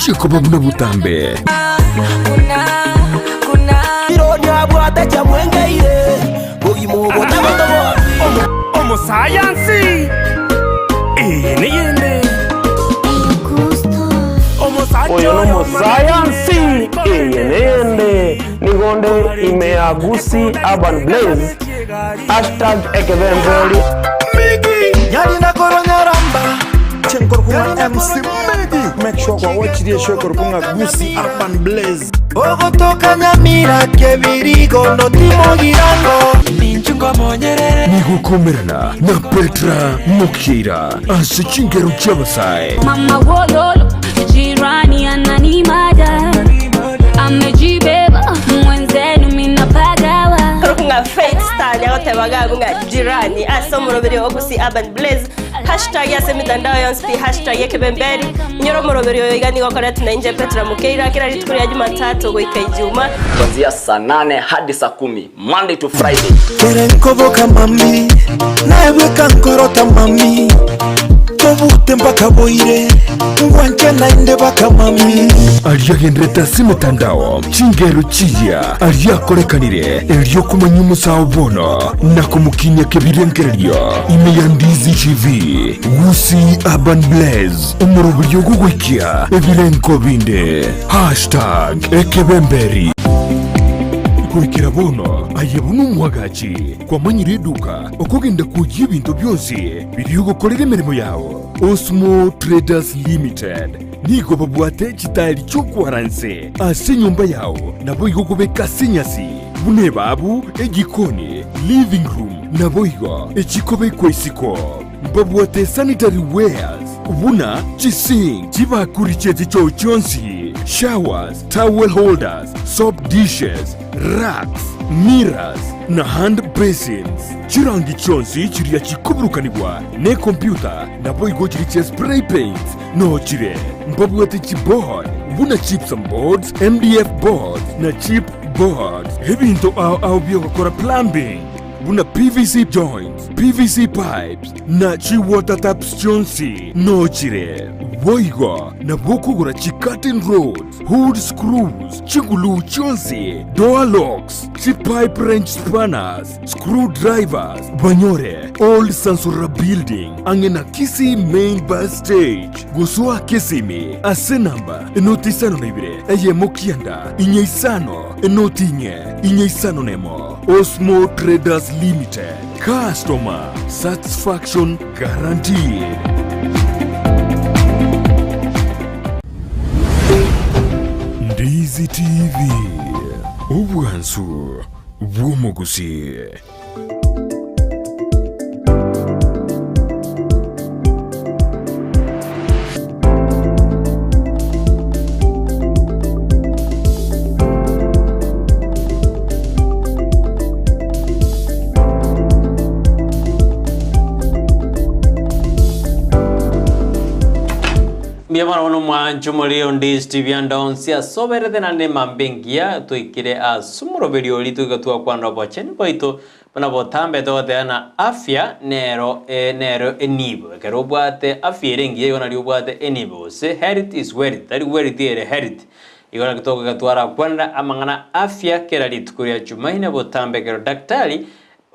Tigochia koba buna botambe. Omosayansi, eye neyende. Oyo nomosayansi, eye neyende. Nigo nde ime ya Gusii Urban Blaze, hashtag ekebemberi. Chenkorokwa MC Medi. Make sure kwa watch the show korokwa ng'a Gusii Urban Blaze. Ogotoka Nyamira kebirigo notimogirango. Nigokomerana na Petra Mokeira ase chingero chi'abasae. Mama wololo, jirani ananimada, amejibeba mwenzenu minapagawa. Ng'a Faith Star agoteba iga ng'a jirani ase omoroberi o Gusii Urban Blaze Hashtag ase emitandao yonsi pi hashtag ekebemberi. Inyora omoroberi oyo iga nigo okoretwe na inche Petra Mukeira kera rituko ria Jumatatu goika Ijuma. Kuanzia saa nane hadi saa kumi Monday to Friday. Kere nkoboka mami, naye bweka nkorota mami, tobute mpaka boire, ngwanche naende baka mami. Aria agenderete ase emetandao, chingero chiria aria akorekanire, erio komanya omosao bono na komokinia kebirengererio ime ya Ndizi TV, Gusii Urban Blaze, omoroberio ogogoikia ebirengo binde. Hashtag ekebemberi. Goikera bono aye buna omwagachi kwamanyire eduka okogenda kwoyia ebinto bionsi biria ogokorera emeremo yao. Osmo Traders Limited nigo babwate chitaeri chi'okwara nse ase enyomba yao naboigo kobeka ase enyasi buna ebabu, ejikoni, living room naboigo echikobekwa isiko. Mbabwate sanitary wares buna chisink, chibakuri chie chichoo chionsi, showers, towel holders, soap dishes, racks, mirrors na hand basins. Chirangi chionsi chiria chikoburukanigwa nekompyuta naboigo chiria chia spray paints noo chire. Mbabwate chiboard buna gypsum boards, MDF boards na chip boards. Ebinto ao ao biogokora plumbing buna PVC joints, PVC pipes na chiwater taps chionsi noo chire. Boigo nabo okogora chicurtain rods, hood screws, chiguluu chionsi, door locks, chipipe wrench spanners, screw drivers, banyore Old Sansora Building ang'e na Kisii Main Bus Stage gosoa Kisimi ase namba enoti isano na ibere eyemo kianda inye isano enoti inye inye isano nemo Osmo Traders Limited Customer Satisfaction Guaranteed. Ndizi TV, obwansu bw'omogusii. Mbuya mono bono omwancho more onde Steve ande onsi ase oberete naende emambia engiya toikire ase omoroberi oria toika twakwanera obochenu bwaito buna botambe togoteba na afya nero nero enibo ekero obwate afya ere engiya igo nario obwate enibo gose health is wealth tari wealth ere health igo naki togoika twarakwanera amang'ana afya kera rituko ria Jumaine botambe ekero daktari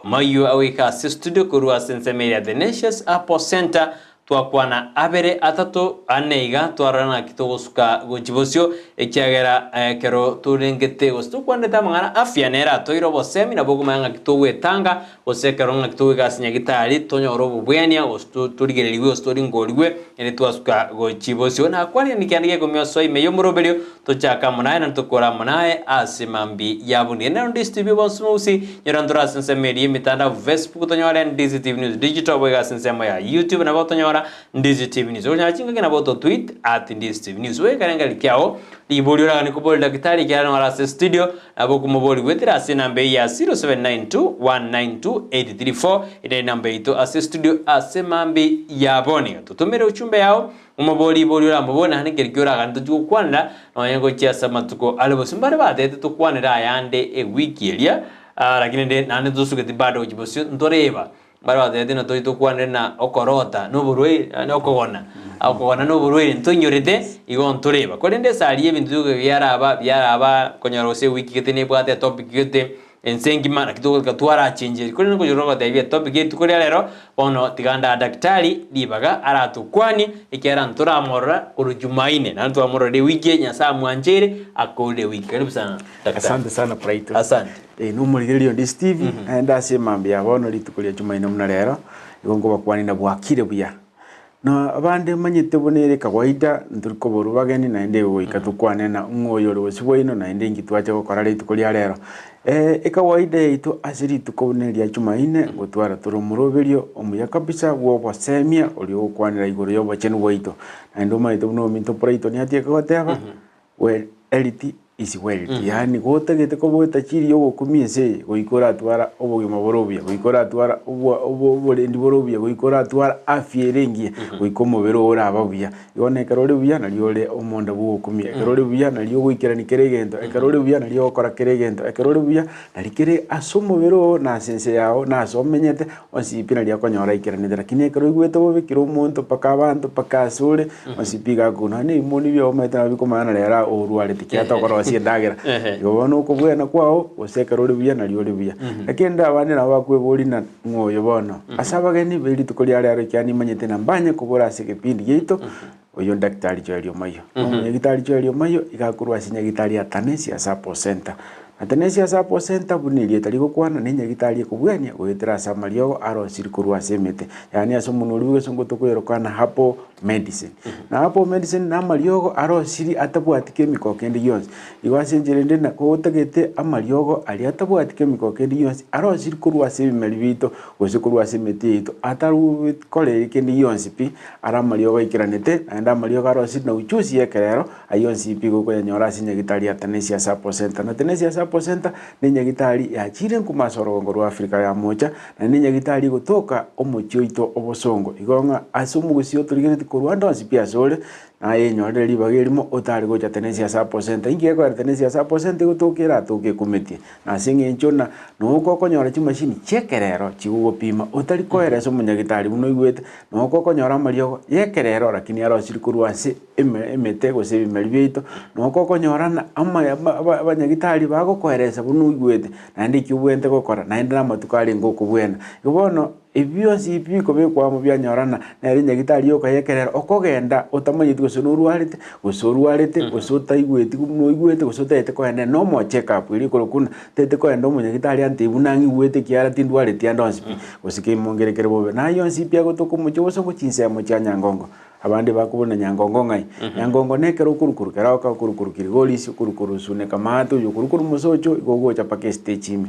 Omoyio agoika ase studio korwa ase ensemo eria The Nations Apple Centre Twakwana abere, atato, ane iga, twarora naki togosuka gochia bosio, ekiagera ekero torengete gose tokwanete amang'ana afya nere atoire obosemi nabo okomanya ng'aki togwetanga, gose ekero ng'aki togoika ase nyagitari tonyore obobwania gose torigererigwe gose toringorigwe ere twasuka gochia bosio. Nakwanire nekianda gekomia osoa ime y'omoroberio, tochake amo naye naende tokore amo naye ase mambia ya bono. Nero Ndisi TV bonsi mousi, Nyora ntore ase ensemo eria y'emitandao Facebook tonyore Ndizi TV News Digital boigo ase ensemo ya YouTube nabo otonyora Ndizi TV News. Okonyora chingaki nabo oto tweet at Ndizi TV News. Boigo ekerengerio kiao riborio oraganie koboria daktari ekiagera nore ase studio nabo okomoboria goetera ase enamba eye ya 0792 192 834 ere enamba yaito ase studio ase mambi ya bono. Iga totomere uchumbe yao Omoborie riborio oramobore naende nkeri ki oraganie tochie gokwanera nonya gochia ase amatuko are bosio. Mbare batebete tokwanere ayande ewiki eria, lakini rende naende ntosugeti bado gochia bosio ntoreba. Mbare batebete ng'a tori tokwanere na okorota na oborwaire yaani okogona, okogona na oborwaire ntoinyorete igo ntoreba. Korende esari y'ebinto bioka biaraba biaraba konyora gose ewiki gete nebwate etopic gete ense engima naki togoika twarachengeria. Korende ngochia gotebia etopic ya rituko ria rero, bono tiga ndaa daktari ribaga aratokwanie ekiagera ntoramorora korwa jumaine, naende twamororire ewiki eye Nyasaye amwancheire akorire ewiki. Karibu sana daktari. Asante sana Brighton. Asante. Ee, nomorigereria onde Steve, naende ase emambia ya bono rituko ria Jumaine buna rero, igo nkobakwania na bwakire buya. Na abande manyete buna ere kawaida, ntori koborwa bageni naende igo goika tokwane na ng'o oyo ore bosio bwaino naende inki twacha gokora rituko ria rero. Ekawaida yaito ase rituko buna eri ria Jumaine, ngotwara tore omoroberio omuya kabisa bwa obosemia oria ogokwanera igoro ya obochenu bwaito. Naende omanyete buna ominto Brighton atieke goteba, well health is wealth, yaani gotagete koba etachiri ya ogokumia ense eye, goika oratwara obogima bore obuya, goika oratwara obwa obo oborendi bore obuya, goika oratwara afya ere engiya, goika omobere oo oraba buya. Igo bono ekero ore buya nario ore omonda bwa ogokumia, ekero ore buya nario ogoikerania kera egento, ekero ore buya nario ogokora kera egento, ekero ore buya nari kere ase omobere oo na ase ense yago na ase omenyete, onsi pi nario okonyora aikeranete. Lakini ekero oigwete bobe kera omonto mpaka abanto mpaka ase ore, onsi pi iga akoguna nonya na ebimoni biago omanyete nabo bikomanya na rero orwarete ekiagera tokorosia endagera. Igo bono okobwena kwao gose ekero ore buya nario ore buya. Lakini rende abande nabo bakweboria ng'a ng'o oyo bono? Ase abageni be rituko ria rero ekiagera nimanyete ng'a mbanye kobora ase egepindi giaito, oyio Daktari Joel Omayio. Na omonyagitari Joel Omayio iga akorwa ase enyagitari ya Tanesia Support Centre. Na Tanesia Support Centre buna erieta rigokwana na enyagitari ekobwania goetera ase amariogo arosiri korwa ase emete, yaani ase omonwa oria bw'egesongo tokoyerokana herbal medicine. Na herbal medicine na amariogo arosiri atabwati chemical kende gionsi. Igo ase enchera ende na gotagete amariogo aria atabwati chemical kende gionsi arosiri korwa ase ebimeri biaito gose korwa ase emete yaito atarukoreri kende gionsi pi, Are amariogo aikeranete, naende amariogo arosirie na uchusi y'ekerero, ayio onsi pi gokoyanyora ase enyagitari ya Tanesia Support Centre. Na Tanesia Support Centre nenyagitari yachiire nkuma ase orogongo rwa Africa ya Mocha, naende nenyagitari egotoka omochie oito obosongo. Igo ng'a ase omogusii otorigeretie korwa ande onsi pi asore, naye enyorere ribaga erimo otare gocha Tanesia Support Centre. Inki gekoera Tanesia Support Centre egotoka eratoke ekumetie? Na ase engencho na noko okonyora chimashini chi'ekerero chigogopima otari koeresa omonyagitari buna oigwete, noko okonyora amariogo y'ekerero lakini arosirie korwa ase eme emete gose ebimeri biaito, noko okonyora na ama aba aba abanyagitari bagokoeresa buna oigwete, naende ekio obwenerete gokora, naende na amatuko arenge okobwena. Igo bono. Ebi bionsi bikobekwa amo bianyorana, nere nyagitari yoka y'ekerero okogenda otamanyeti gose norwarete, gose orwarete, gose otaigweti buna oigwete, gose otagete kogenda ere nomo check up eria ekorokwa buna ntagete kogenda omonyagitari antebie buna ng'igwete ekiagera tindwareti ande onsi pi, gose keimo nkere kere bobe. Na ayio onsi pi agotoka omochie gose ngo chinsemo chia Nyangongo. Abande bakobuna Nyangongo ng'ai? Nyangongo nekero okorwa Keroka, okorwa Kilgoris, okorwa Suneka maate, oyo okorwa Mosocho, igo ogocha mpaka estage ime.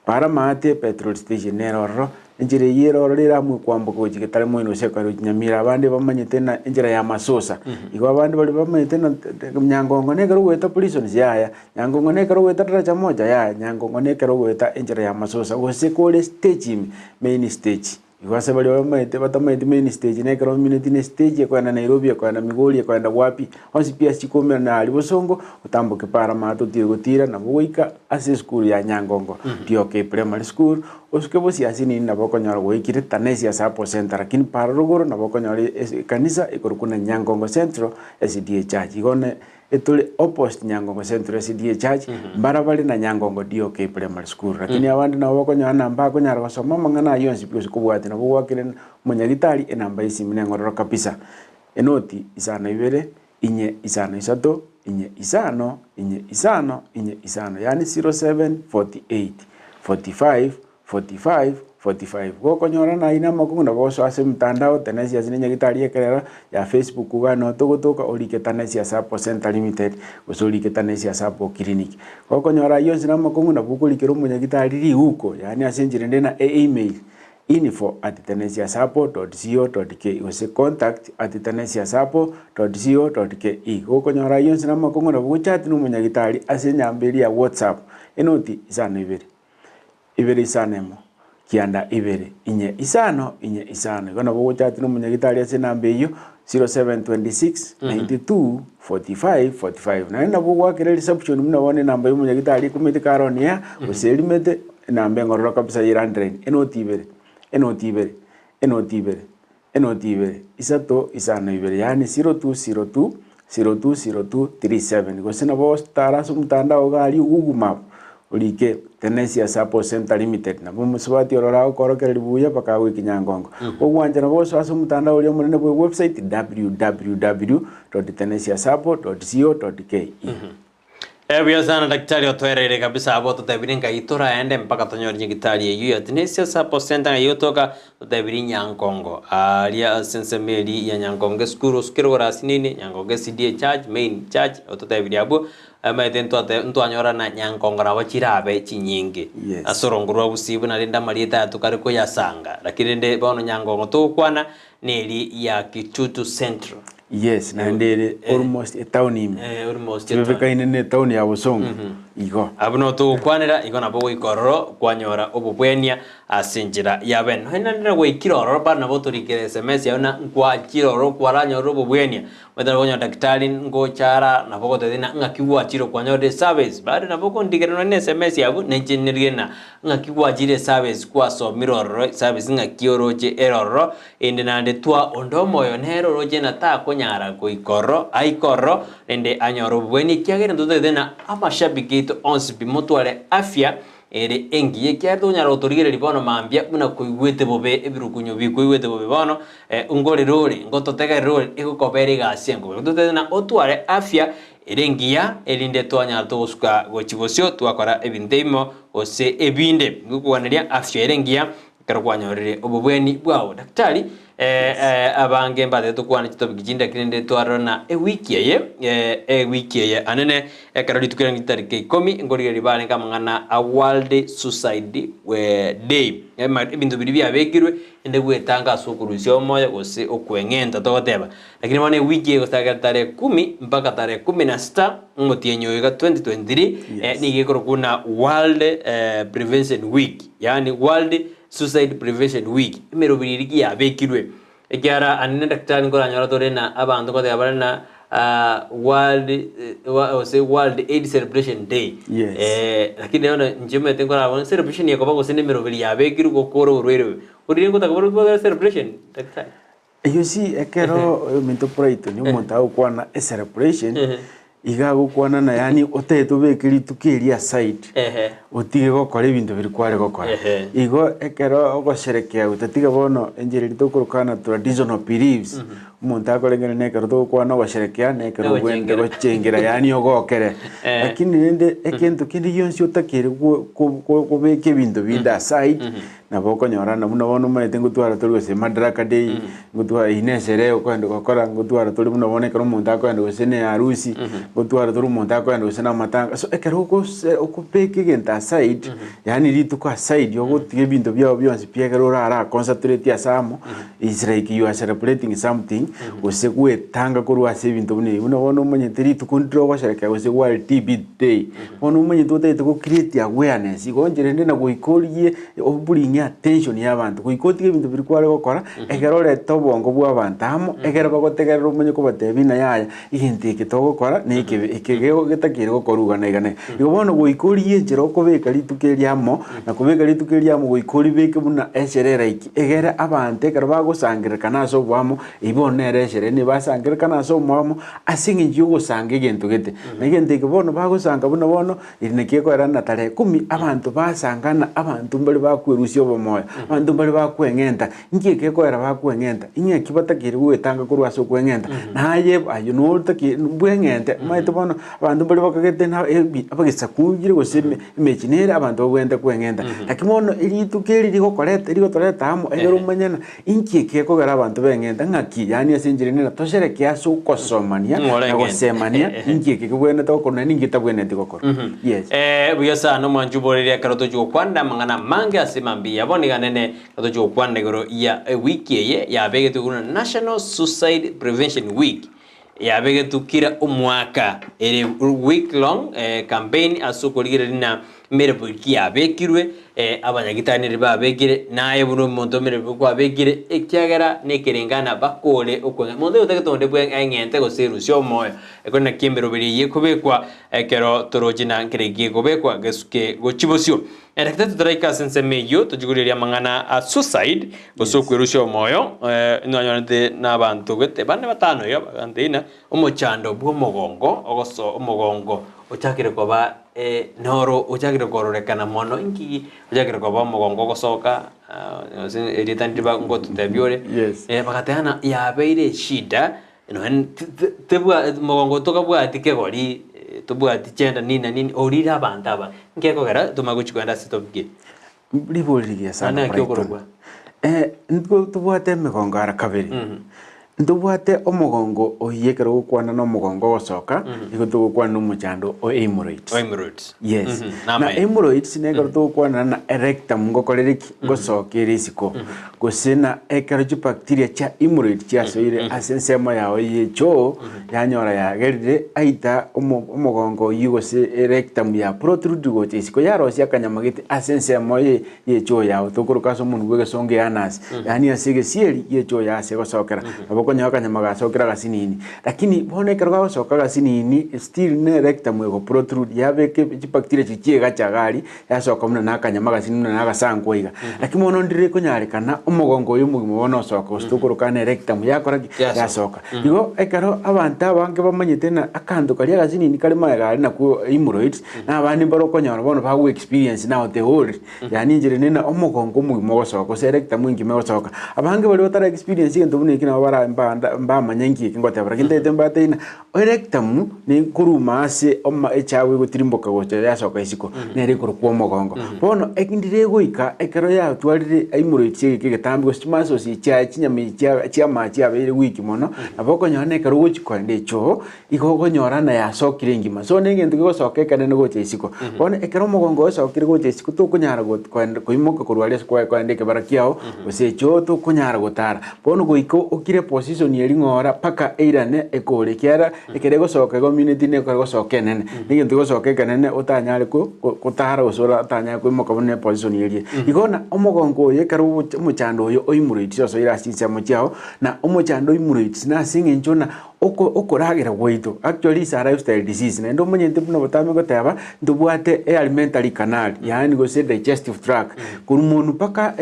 Para maate petrol station nere ororo, enchera eyio ere ororo eramue kwamboka gochia Getare moino gose ekare gochia Nyamira. Abande bamanyete na enchera ya masosa. Igo abande baria bamanyete na Nyangongo nekero ogoeta prisons yaya, Nyangongo nekero ogoeta Daraja Moja yaya, Nyangongo nekero ogoeta enchera ya masosa gose kore stage ime, main stage. Igo ase baria bamaete batamaeti main stage na ekero omineti ne stage ekoenda Nairobi, ekoenda Migori, ekoenda wapi, onsi pi ase chikoumera aria bosongo, otamboke para amato otire gotira nabo goika ase esukuru ya Nyangongo, DOK Primary School, osuke bosio ase nini nabo okonyora gwaikire Tanesia Sacco Centre, lakini para rogoro nabo okonyora ekanisa ekorokwa na Nyangongo Central SDA Church. Igo ne Etore opposite Nyangongo Central SDA Church, mbarabare na Nyangongo DOK Primary School. Lakini abande nabo bakonyora namba akonyara gosoma amang'ana ayio onsi pi gose kobwatia nabo gwakire omonyagitari enamba y'esimi neng'ororo kabisa. Enoti isano ibere, inye isano isato, inye isano, inye isano, inye isano, yaani 0748 45 45 45 Gokonyora naye namakong'u nabo gosoa ase omotandao Tenesia ase nenyagitari ekerero ya Facebook iga noo togotoka orike Tanesia Sacco Centre Limited gose orike Tanesia Sacco Clinic. Gokonyora ayio onsi namakong'u nabo okorikera omonyagitari riuko yaani ase enchera ende na email info at tenesiasacco dot co dot ke gose contact at tenesiasacco dot co dot ke. Gokonyora ayio onsi namakong'u nabo ogochati na omonyagitari ase enyamba eria ya WhatsApp enoti isano ibere. Ibere isano emo, kianda ibere, inye isano, inye isano. Igo nabo ogochati na omonyagitari ase enamba eyio 0726 92 45 45. Naende nabo ogoakera ereception buna bono enamba ya omonyagitari ekumete kare on air, gose erimete, enamba engororo kabisa ya elandline, enoti ibere. Enoti ibere, enoti ibere, enoti ibere, isato, isano ibere, yaani 0202 0202 37. Gose nabo otare ase omotandao iga aria Google map, orike Tenesia Sacco Centre Limited, nabo omosubati ororo agokorokereria buya mpaka agoikia Nyangongo. Ogwancha nabo osoe ase omotandao oria omonene bwe website www.tenesiasacco.co.ke. Eh, buya sana daktari otoereire kabisa abwo ototebire ngai toraende mpaka tonyore nyagitari eyio ya Tenesia Sacco Centre ng'ai otoka ototebirie Nyankongo aria ase ensemo eria ya Nyankongo esukuru osukere igoro asinini Nyankongo SDA church main church ototebirie abwo Omanyete ntwate ntwanyora na Nyankongo nabo chirabe chinyinge Yes. ase orongo rwa Gusii buna rende amarieta aya tokare koyasanga lakini rende bono Nyangongo togokwana neri ya Kitutu Central. Yes, naende ere almost etown ime. Eh, almost etown. Tibebekaine na etown ya Bosongo. Igo. Abwo nabo togokwanera igo nabo goika ororo kwanyora obobwenia ase enchera ya bene. Nonya naende gwaikire ororo bado nabo otorikere sms yago na nkwachire ororo kwaranyorire obobwenia. Omanyete nabo okonyora daktari ngocha ara nabo ogotebia ng'a ng'aki gwachire kwanyorire eservice, bado nabo okondigera nonye na esemesi abwo nainche nirige ng'a ng'aki gwachire eservice kwasomire ororo eservice ng'aki oroche ere ororo, ende naende twa onde omoyo nere oroche ng'a takonyara goika ororo aike ororo rende anyore obobweni ekiagera intwe totagete ng'a amashabiki aito onsi pi motware afya Ere engiya, ekiagera tokonyara gotorigereria bono mambia buna koigwete bobe ebirukunyu bikoigwete bobe bono, ngorere ore, ngototegerere ore, egokobera egasi enkobe. Totagete ng'a otware afya ere engiya, erinde twanyara togosuka gochia bosio twakora ebinto ebimo gose ebinde. Ngokoganeria afya ere engiya ekero kwanyorire obobweni bwao. Daktari, abange mbatebete tokwane chitopic chinde lakini rende twarora na ewiki eye, ewiki eye anene ekero rituko riarenge chitariki ikomi nkorigereria barenge amang'ana a World Suicide Day. Ebinto biria biabekirwe ende gwetanga ase okorusia omoyo gose okweng'enta togoteba. Lakini bono ewiki eye gochakera tarehe kumi mpaka tarehe kumi na sita omotienyi oyo iga 2023 Yes. nigo ekorokwa buna World Prevention Week yaani World Suicide Prevention Week, emeroberi eria ki yabekirwe, ekiagera ande na daktari nkoranyora tore na abanto ngoteba bare na World gose World Aids Celebration Day. Yes. Lakini bono inche omanyete nkorabone celebration ekoba gose na emeroberi yabekirwe gokora oborwaire obo. Orire ngotaka borobwo celebration daktari? Eyio si ekero ominto Brighton omonto agokwana ecelebration, iga agokwana na yaani otagete obeke rituko erio aside, otige gokora ebinto biria kware gokora. Igo ekero ogosherekea gotatiga bono enchera eria tokorokana traditional beliefs, omonto akoreng'ana na ekero togokwana ogosherekea na ekero obwenerete gochengera yaani ogokere. Lakini rende egento kende gionsi otakeire kobeka ebinto binde aside, Nabo okonyora ng'a buna bono omanyete ngotwara tori gose Madaraka Day, ngotwara eyio na esherehe okoenda gokora, ngotwara tori buna bono ekero omonto akoenda gose na eharusi, ngotwara tori omonto akoenda gose na amatanga. So ekero ogose okobeka egento aside, yaani rituko aside ogotiga ebinto biago bionsi pi ekero orara concentrate ase amo, is like you are celebrating something, gose gwetanga korwa ase ebinto buna ebi. Buna bono omanyete rituko ndire ogosherekea gose World TB Day, bono omanyete otagete go create awareness, igo inche rende nagoika origie Oburing'e attention y'abanto, goika otige ebinto biria kware gokora, ekero orete obongo bw'abanto amo, ekero bagotegerera omanye kobatebia ng'a yaya, egento eke togokora na ekebe, eke getakeire gokorwa iga na iga na iga. Igo bono goika origie enchera okobeka rituko erio amo, na kobeka rituko erio amo goika oribeke buna eshere eraiki, egere abanto ekero bagosangererekana ase oboamo, eyio bono nere eshere, nigo basangererekana ase omoamo ase eng'encho ya ogosanga egento gete. Na egento eke bono bagosanga buna bono. Eri nakio ekoera na tarehe ikomi abanto basangana, abanto mbare bakwerusia obomoyo, abanto mbare bakweng'enta. Inki eke ekoera bakweng'enta? Ing'aki batakeire goetanga korwa ase okweng'enta? Naye aye notakeire bweng'ente, omanyete bono abanto mbare bakagete na ebi abagesakungire gose eme emechi nere abanto babwenerete kweng'enta. Lakini bono rituko eri rigokoreta rigotoreta amo ekero omanye ng'a inki eke gekogera abanto beng'enta ng'aki, yaani ase enchera ende tosherekee ase okosomania Ng'o na oreng'ente. gosemania inki eke kebwenerete gokorwa naende inki getabwenereti gokorwa. Yes. Eh, buya sana omwanchi oboreria ekero tochia gokwanera amang'ana amange ase mambia bono iga nene ekero tochia gokwanera igoro ya ewiki eye yabegetwe buna National Suicide Prevention Week yabegetwe kira omwaka ere week long eh, campaign ase okorigereria ng'a. Emeremo ki yabekirwe, abanyagitari nere babekire, naye buna omonto emeremo kwabekire, ekiagera nekerengana bakore okweng'e. Monto oyo otagete onde bwe eng'ente gose erusie omoyo, ekero naki emeroberi eyio ekobekwa, ekero toroche na nkere ki gekobekwa gesuke gochia bosio. Erekete totaraika ase ensemo eyio, tochie korigereria amang'ana a suicide, gose okwerusia omoyo, nonyorete na abanto gete bane batano iga bagantebia ng'a omochando bw'omogongo, ogoso omogongo ochakire koba noro ochakire kororekana mono inki ochakire koba omogongo ogosoka gose erieta ndiri ngototebia ore, Yes. bagateba ng'a yabeire eshida nonye tebwa mogongo tokabwati kegori tobwati chenda nini na nini orire abanto aba, nki ekogera tomanye gochi kogenda ase topic eye? Ribori rigiya sana Naende naki Brighton. okorokwa? Eh, nko tobwate emegongo ara kabere. Ntobwate omogongo oyio ekero ogokwana na omogongo ogosoka, igo togokwana na omochando o hemorrhoids. Hemorrhoids. Yes. Mhm, Na namaene. hemorrhoids nekero togokwana na rectum ngokorere ki? Ngosoka ere isiko. Gose na ekero chibacteria chia hemorrhoid chiasoire ase ensemo yao ye echoo, yanyora yagerire aita omo omogongo oyio gose erectum ya protrude gocha isiko yarosia akanyama gete ase ensemo ye y'echoo yao tokoroka ase omonwa bw'egesongo eanus yaani ase egesieri gi'echoo yao ase egosokera nabo okonyora akanyama gasokire agasinini. Lakini bono ekero gagosoka agasinini still ne rectum ego protrude yabeka chibacteria chiria chiegacha iga aria yasoka buna na akanyama agasinini buna na agasankwa iga. Lakini bono ndire ekonyarekana omogongo oyo omogima bono osoka gose tokoroka ne rectum yakora ki? Yasoka. Yasoka. Igo ekero abanto abange bamanyete ng'a akanto karia agasinini kare magega aria nakwo hemorrhoids, na abande mbare okonyora bono bago experience now the whole, yaani enchera ende ng'a omogongo omogima ogosoka gose erectum engima egosoka. Abange baria batara experience egento buna eki nabo bara mbanda mbamanye nki eki ngoteba lakini ntagete mbatebie ng'a erectum nekoruma ase oma echabu egotirimboka gocha yasoka isiko, nere ekorokwa omogongo. Bono eki ndire egoika ekero yatwarire hemorrhoids egeka egetambe gose chimuscles chiaye chinyama echi chia chiamache chiabeire weak mono, nabo okonyora na ekero ogochi koenda echoo, igo okonyora na yasokire engima. So na egento kegosoka ekenene gocha isiko. Bono ekero omogongo osokire gocha isiko tokonyara go koenda koimoka korwa aria ase kwaye koenda ekebara kiago, gose echoo tokonyara gotara. Bono goika okire position eria ng'ora mpaka eirane ekore ekiagera ekero egosoka igo omineti na ekero egosoka enene. Na egento kegosoka ekenene otanyare ko gotara gose otanyare koimoka buna eposition eria. Igo na omogongo oyo ekero ogocha omochando oyo oimuroitie osoire ase chinsemo chiago, na omochando oimuroitie nase eng'encho ng'a oko okoragera gwaito actually is a lifestyle disease naende omanyete buna botambe goteba ntobwate ealimentary canal yaani gose digestive tract korwa monwe mpaka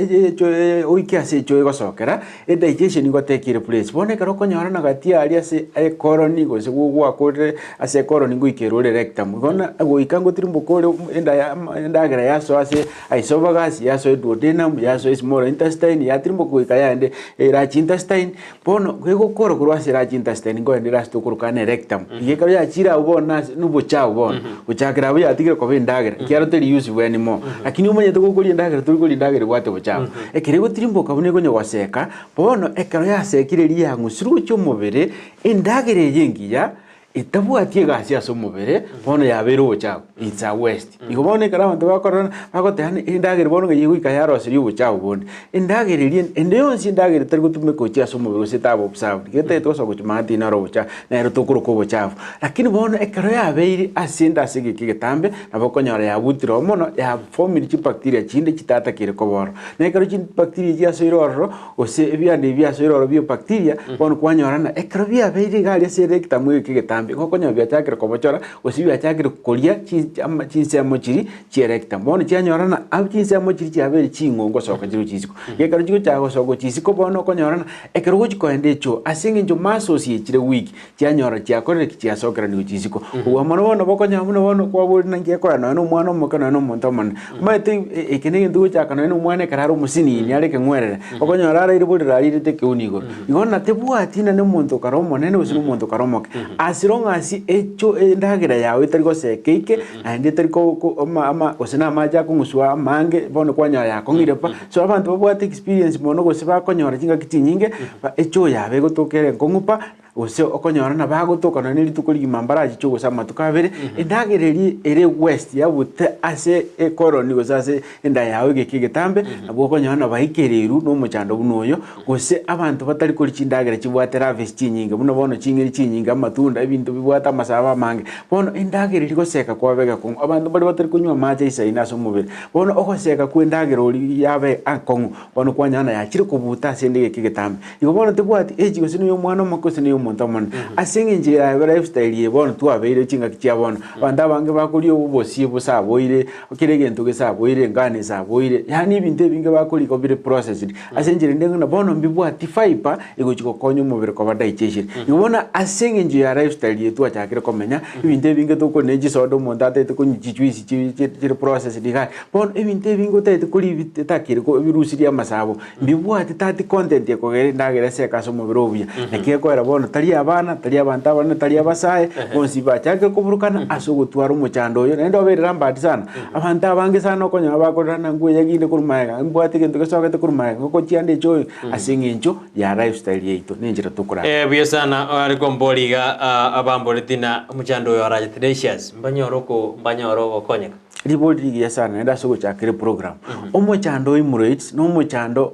oike ase echoo egosokera edigestion nigo tekire place. Bono ekero okonyora na gati aria ase ekoroni gose gwakorire ase ekoroni ngoikera ore rectum bono goika ngotirimboka ore enda ya endagera yasoa ase esophagus yasoa eduodenum yasoa esmall intestine yatirimboka goika yaende large intestine Bono gegokora korwa ase large intestine nkoendere ase tokoroka ane rectum. Iga ekero yachire abwo bono nase nobochafu bono. Gochakera abwo yatigire koba endagera ekiagera teri useful anymore. Lakini omanyete gokoria endagera tori koria endagera ebwate obochafu. Ekero egotirimboka buna ekonya goseka, bono ekero yasekire riria yang'usirwe gochia omobere, endagera eye engiya Etabwati egasi ase omobere, bono yabeire obochafu, it's a waste. Igo bono ekero abanto bakorora bagoteba ng'a endagera bono ng'a egoika yaroseria obochafu bonde. Endagera eria ende yonsi endagera etari gotumeka gochia ase omobere gose etaba observed, getagete gosoa gochia maate naro obochafu, nero tokoroka obochafu. Lakini bono ekero yabeire ase ende ase egeka egetambe, nabo okonyora yabutire oo mono, yafomire chibacteria chinde chitatakeire koba ororo. Na ekero chibacteria chiasoire ororo, Gose ebianda ebi biasoire ororo bie bacteria, bono kwanyora ng'a ekero biabeire iga aria ase erectum egeka egetambe, igo okonyora biachakire kobochora, gose biachakire koria chi ama chinsemo chiria chie rectum. Bono chianyora ng'a abwo chinsemo chiria chiabeire ching'o ngosoka chire gochia isiko. Igo ekero chigochaka gosoka gochia isiko bono okonyora ng'a ekero ogochia koenda echoo, ase eng'encho muscles echire weak, chianyora chiakorire ki? Chiasokeraniwa gochia isiko. Kobua mono bono bokonyora buna bono kwaborire naki ekora nonya na omwana omoke nonya na omonto omonene. Omanyete eke na egento gochaka nonya na omwana ekero are omosinini are ekeng'werere, okonyora araire borere arirete ekeuni igoro. Igo na tebwati na omonto kare omonene gose na omonto kare omoke. As long as echo endagera yago etari goseka eike, naende etari ko ko ama ama gose na amache akong'uswa amange, bono kwanyora yakong'ire pa. So abanto babwate experience mono gose bakonyora chingaki chinyinge, ba echoo yabo egotoka ere enkong'u pa. Gose okonyora nabo agotoka nonya ne rituko rigima mbarachiche gose amatuko abere, endagera eria ere waste yabute ase ekoroni gose ase enda yao egeka egetambe, nabo okonyora nabo aikereirwe na omochando buna oyo, gose abanto batari koria chindagera chibwate raves chinyinge, buna bono ching'eni chinyinge, amatunda, ebinto bibwate amasabo amange. Bono endagera eria goseka kwaba egekong'u, abanto mbare batari konywa amache aisaine ase omobere, bono ogoseka kwa endagera oria yaba akong'u, bono kwanyora na yachire kobuta ase ende egeka egetambe. Igo bono tebwati age gose noyo omwana omoke gose noyo omonto omonene. Ase eng'encho ya lifestyle eye bono twabeire chingaki chia bono, abanto abange bakoria obosie bosaboire, kera egento gesaboire, engano esaboire, yaani ebinto ebinge bakoria igo bire processed. Ase enchera ende ng'a bono mbibwati fibre egochi gokonya omobere koba digestion. Igo bono ase eng'encho ya lifestyle eye twachakire komenya, ebinto ebinge tokoria ne chisoda omonto ataete konywa chijuice chi chire processed iga, bono ebinto ebinge otaete koria ebitakeri ebirusirie amasabo. Mbibwati tati content ekogera endagera eseke ase omobere obuya. Naki ekoera bono tari abana, tari abanto abanene, tari abasae, bonsi bachakire koburukana ase ogotwara omochando oyo, naende obeire rampant sana. Abanto abange sana okonyora bakorera ng'a nkweyaginde korwa magega, mbwate egento gesogete korwa magega, ngokochianda eche oyo, ase eng'encho ya lifestyle yaito, na enchera tokorara. Eh, buya sana are kombori iga ah, abamboreti na omochando oyo orache Tenacious, mbanyore oko mbanyore ogokonyeka. Ribori rigiya sana naende ase ogochakera eprogram. Omochando o hemorrhoids nomochando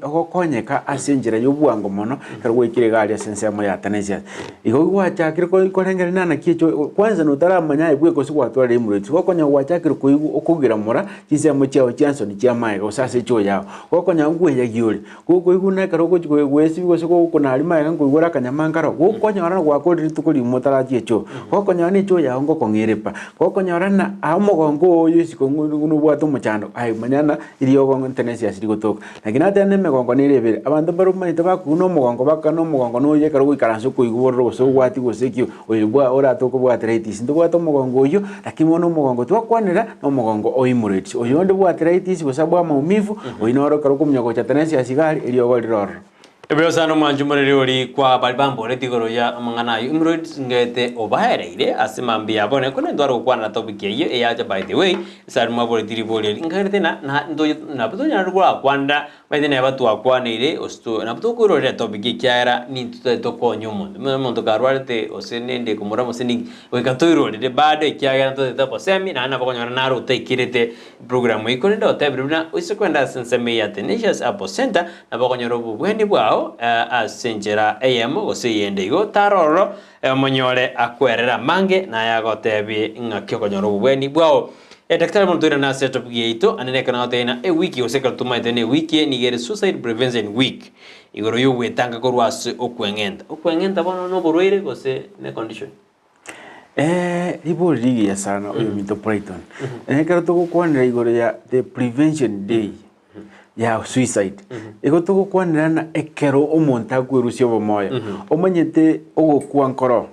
ogokonyeka ase enchera ya obwango mono ekero gwaikire iga aria ase ensemo ya Tenacious. Igo gwachakire korengereria naki echo kwanza notaramanya aye bweka gose gwatwarire hemorrhoids, gokonya gwachakire koigwa okogiramora chinsemo chiao chia nsoni chia magega gose ase echoo yao, gokonya nkweyagia ore, gokoigwa buna ekero ogochi goesibia gose gokona aria magega nkoigwa ore akanyama nkaro, gokonyora na gwakorire rituko rigima otarachia echoo, gokonyora na echoo yao ngokong'ere pa, gokonyora na aa omogongo oo oyo isiko nobwate omochando aye manya ng'a eriogo ntenensiasi rigotoka. Naki nateba na emegongo nere ebere, abanto mbare omanyete bakoigwa na omogongo bakogenda na omogongo na oyo ekero ogoikaransa okoigwa bororo gose ogwati gose ekio, oyo bwa oratoke obwate arthritis. Ntobwate omogongo oyio, lakini bono omogongo twakwanera na omogongo o hemorrhoids. Oyonde bwate arthritis gose bwa maumivu, oyio noro ekero okomunya gocha tenacious iga aria, eriogo rire ororo. Ebuya sana omwanchi omoreri oria kwa baria bamboreti igoro ya amang'ana ayio hemorrhoids ngete obaereire ase mambia abo ne korende ntware gokwana na topic eyio eyacha by the way ase aria mwaboreti ribori eri nkagerete na na ntonya nabo tonyare korakwanera omanyete neba twakwaneire gose to nabo tokoirorera etopic ekiagera nintwe totari tokonya omonto buna omonto karwarete gose nende ekomorama gose ninki goika toirorere bado ekiagera ntotagete obosemi naende nabo okonyora naro otaikerete Programu eyio korende otebire buna oise kwenda ase ensemo eye ya Tenacious Apple Centre nabo okonyora obobweni bwao ase enchera eyemo gose eyende. Igo tara ororo omonyore akwerere amange naye agotebie ng'aki okonyora obobweni bwao. Daktari bono toirane ase etopic yaito ande nekero nagotebia ng'a ewiki gose ekero tomaete na ewiki eye nigo ere suicide prevention week igoro yogwetanga korwa ase okweng'enta. Okweng'enta bono noborwaire gose ne condition? Ribori rigiya sana oyominto Brighton. Ekero togokwanera igoro ya the prevention day ya suicide, igo togokwanera ng'a ekero omonto akwerusia obomoyo, omanyete ogokwa nkoro,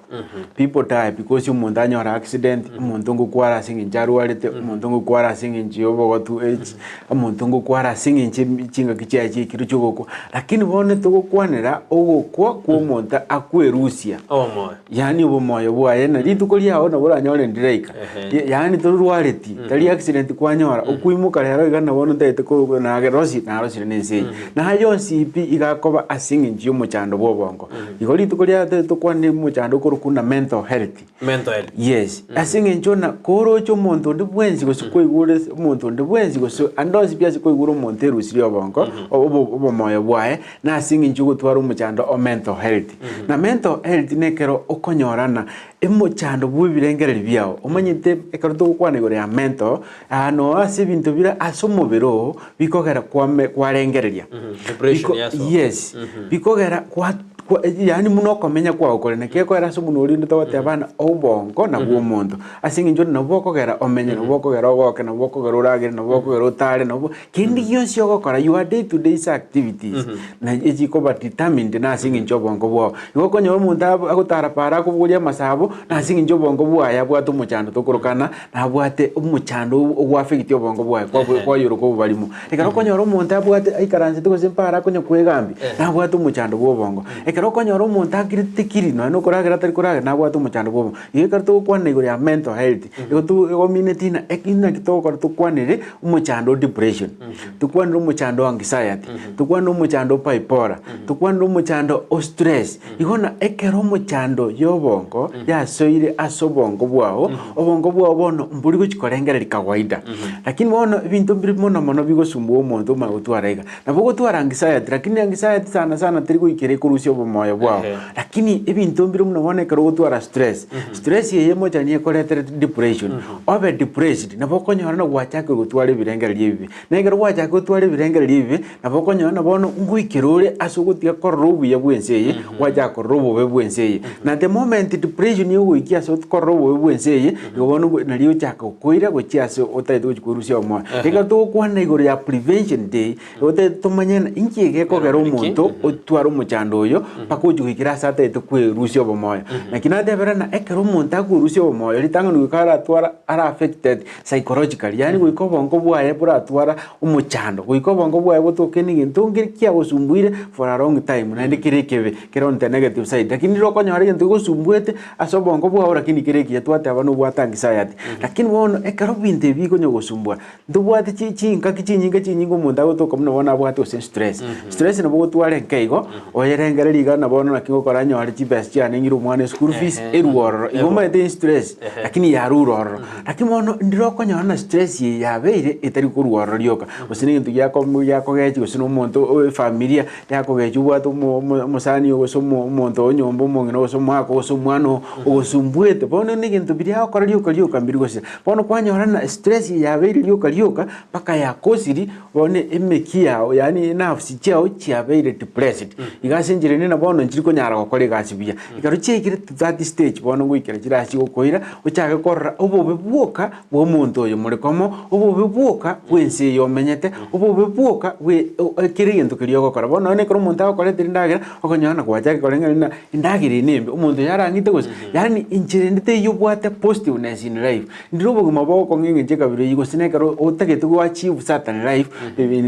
people die because omonto anyore accident, omonto ngokwara ase eng'encho arwarete, omonto ngokwara ase eng'encho ya obogotu age, omonto ngokwara ase eng'encho chingaki chiaye chiaikire chiogokwa, lakini bono togokwanera ogokwa kwa omonto akwerusia. Obomoyo. Yaani obomoyo bwaye na rituko riao nabo oranyore ndiraika. Ehe. Yaani torwareti, tari accident kwanyora, okoimoka rero iga nabo ntaete ko narosi narosire na ense eye. Naye onsi pi iga akoba ase eng'encho ya omochando bwa obongo. Igo rituko ria tokwane omochando okorokwa buna mental health. Mental health. Yes, ase eng'encho na koroche omonto onde bwensi gose kwaigure ase omonto onde bwensi gose ande onsi pi ase kwaigure omonto erusirie obongo, obo obomoyo bwaye, na ase eng'encho ogotwara omochando o mental health. Na mental health nekero okonyorana emochando bwa ebirengererio biao, omanyete ekero togokwana igoro ya mental, aa noo ase ebinto bire ase omobere oo bikogera kwame kwarengereria. Depression Biko yasoa. yes, bikogera kwa kwa yaani buna okomenya kwao kore, naki ekogera ase omonwe oria onde togoteba ng'a obongo nabwo omonto, ase eng'encho nabwo bokogera omenye, nabwo bokogera ogoke, nabwo bokogera oragere, nabwo bokogera otare, nabwo Kende gionsi ogokora, your day to days activities, na echikoba determined na ase eng'encho obongo bwao. Igo okonyora omonto ab- agotara para akobogoria amasabo, na ase eng'encho obongo bwaye abwate omochando tokorokana, nabwate omochando o- ogoaffect obongo bwaye kwa kwayoroka obobarimo. Ekero okonyora omonto abwate aikaransete gose mpara akonya kwegambia, nabwate omochando bwa obongo. Ekero. Ekero okonyora omonto akirete kiri nonya na okoragera atari koragera nabwate omochando bwa obongo. Igo ekero togokwana igoro ya mental health, igo to egomineti ng'a eki naki togokora tokwanere omochando o depression, tokwanere omochando o anxiety, tokwanere omochando o bipolar, tokwanere omochando o stress. Igo na ekero omochando ya obongo yasoire ase obongo bwao, obongo bwao bono mbori gochi korengereria kawaida. Lakini bono ebinto mbire mono mono bigosumbua omonto omanye gotwara iga. Nabo ogotwara anxiety, lakini anxiety sana sana teri goikera ekorusia obomoyo bwao. Lakini ebinto mbire buna bono ekero ogotwara stress, stress eye mochani ekoretere depression, obe depressed nabo okonyora na gwachakire gotwara ebirengererio ebibe. Na ekero gwachakire gotwara ebirengererio ebibe, nabo okonyora na bono ngoikera ore ase ogotiga korora obuya bw'ense eye, gwachaka korora obobe bw'ense eye. Na the moment depression egogoikia ase korora obobe bw'ense eye, igo bono nario ochaka gokoira gochia ase otagete gochia korusia omoyo. Ekero togokwana igoro ya prevention day, igo totagete tomanye ng'a inki egekogera omonto otware omochando oyo mpaka ochia goikera ase atagete kwerusia obomoyo. Naki natebera ng'a ekero omonto akwerusia obomoyo, ritang'ani goika aratwara ara affected psychologically, yaani goika obongo bwaye boratwara omochando, goika obongo bwaye botoke na egento nkere kiagosumbuire for a long time naende kere ekebe, kere on the negative side. Lakini riria okonyora egento gegosumbuete ase obongo bwao lakini kere ekiya twateba nobwate anxiety. Lakini bono ekero ebinto ebi bikonya gosumbua, ntobwate chi chingaki chinyinge chinyinge omonto agotoka buna bono abwate gose stress. Stress nabo ogotwara enke igo, oyerengereria iga na bono naki ngokora nyore chibesa chiane ng'ire omwana eschool fees, erwe ororo. Igo omanyete estress, lakini yarure ororo. Lakini bono ndire okonyora na stress eye yabeire etari korwa ororo rioka, gose na egento giako giakogechi gose na omonto o efamilia yakogechi obwate omo omo omosani oo gose omo omonto o nyomba omong'ina gose omwaka gose omwana oo ogosumbuete. Bono na egento biria agokora rioka rioka mbiri gosira. Bono kwanyora na stress eye yabeire rioka rioka mpaka yakosiri bono emeki yao yaani enafsi chiao chiabeire depressed. Iga ase enchera ende na bono nchiri konyara gokora egasi buya. Ekero chiaikire to that stage bono ngoikera chirasi gokoira, ochake korora obobe bwoka bwa omonto oyo more komo, obobe bwoka bw'ense eye omenyete, obobe bwoka bwe kera egento keria ogokora. Bono nonye ekero omonto agokoretera endagera, okonyora na gwachaka koreng'ana ng'a endagera eye nembe, omonto oyo arang'ite gose, yaani enchera ende teiyo obwate positiveness in life. Ndire obogima bogokong'a eng'encho ekabira eyio gose nekero otagete go achieve certain life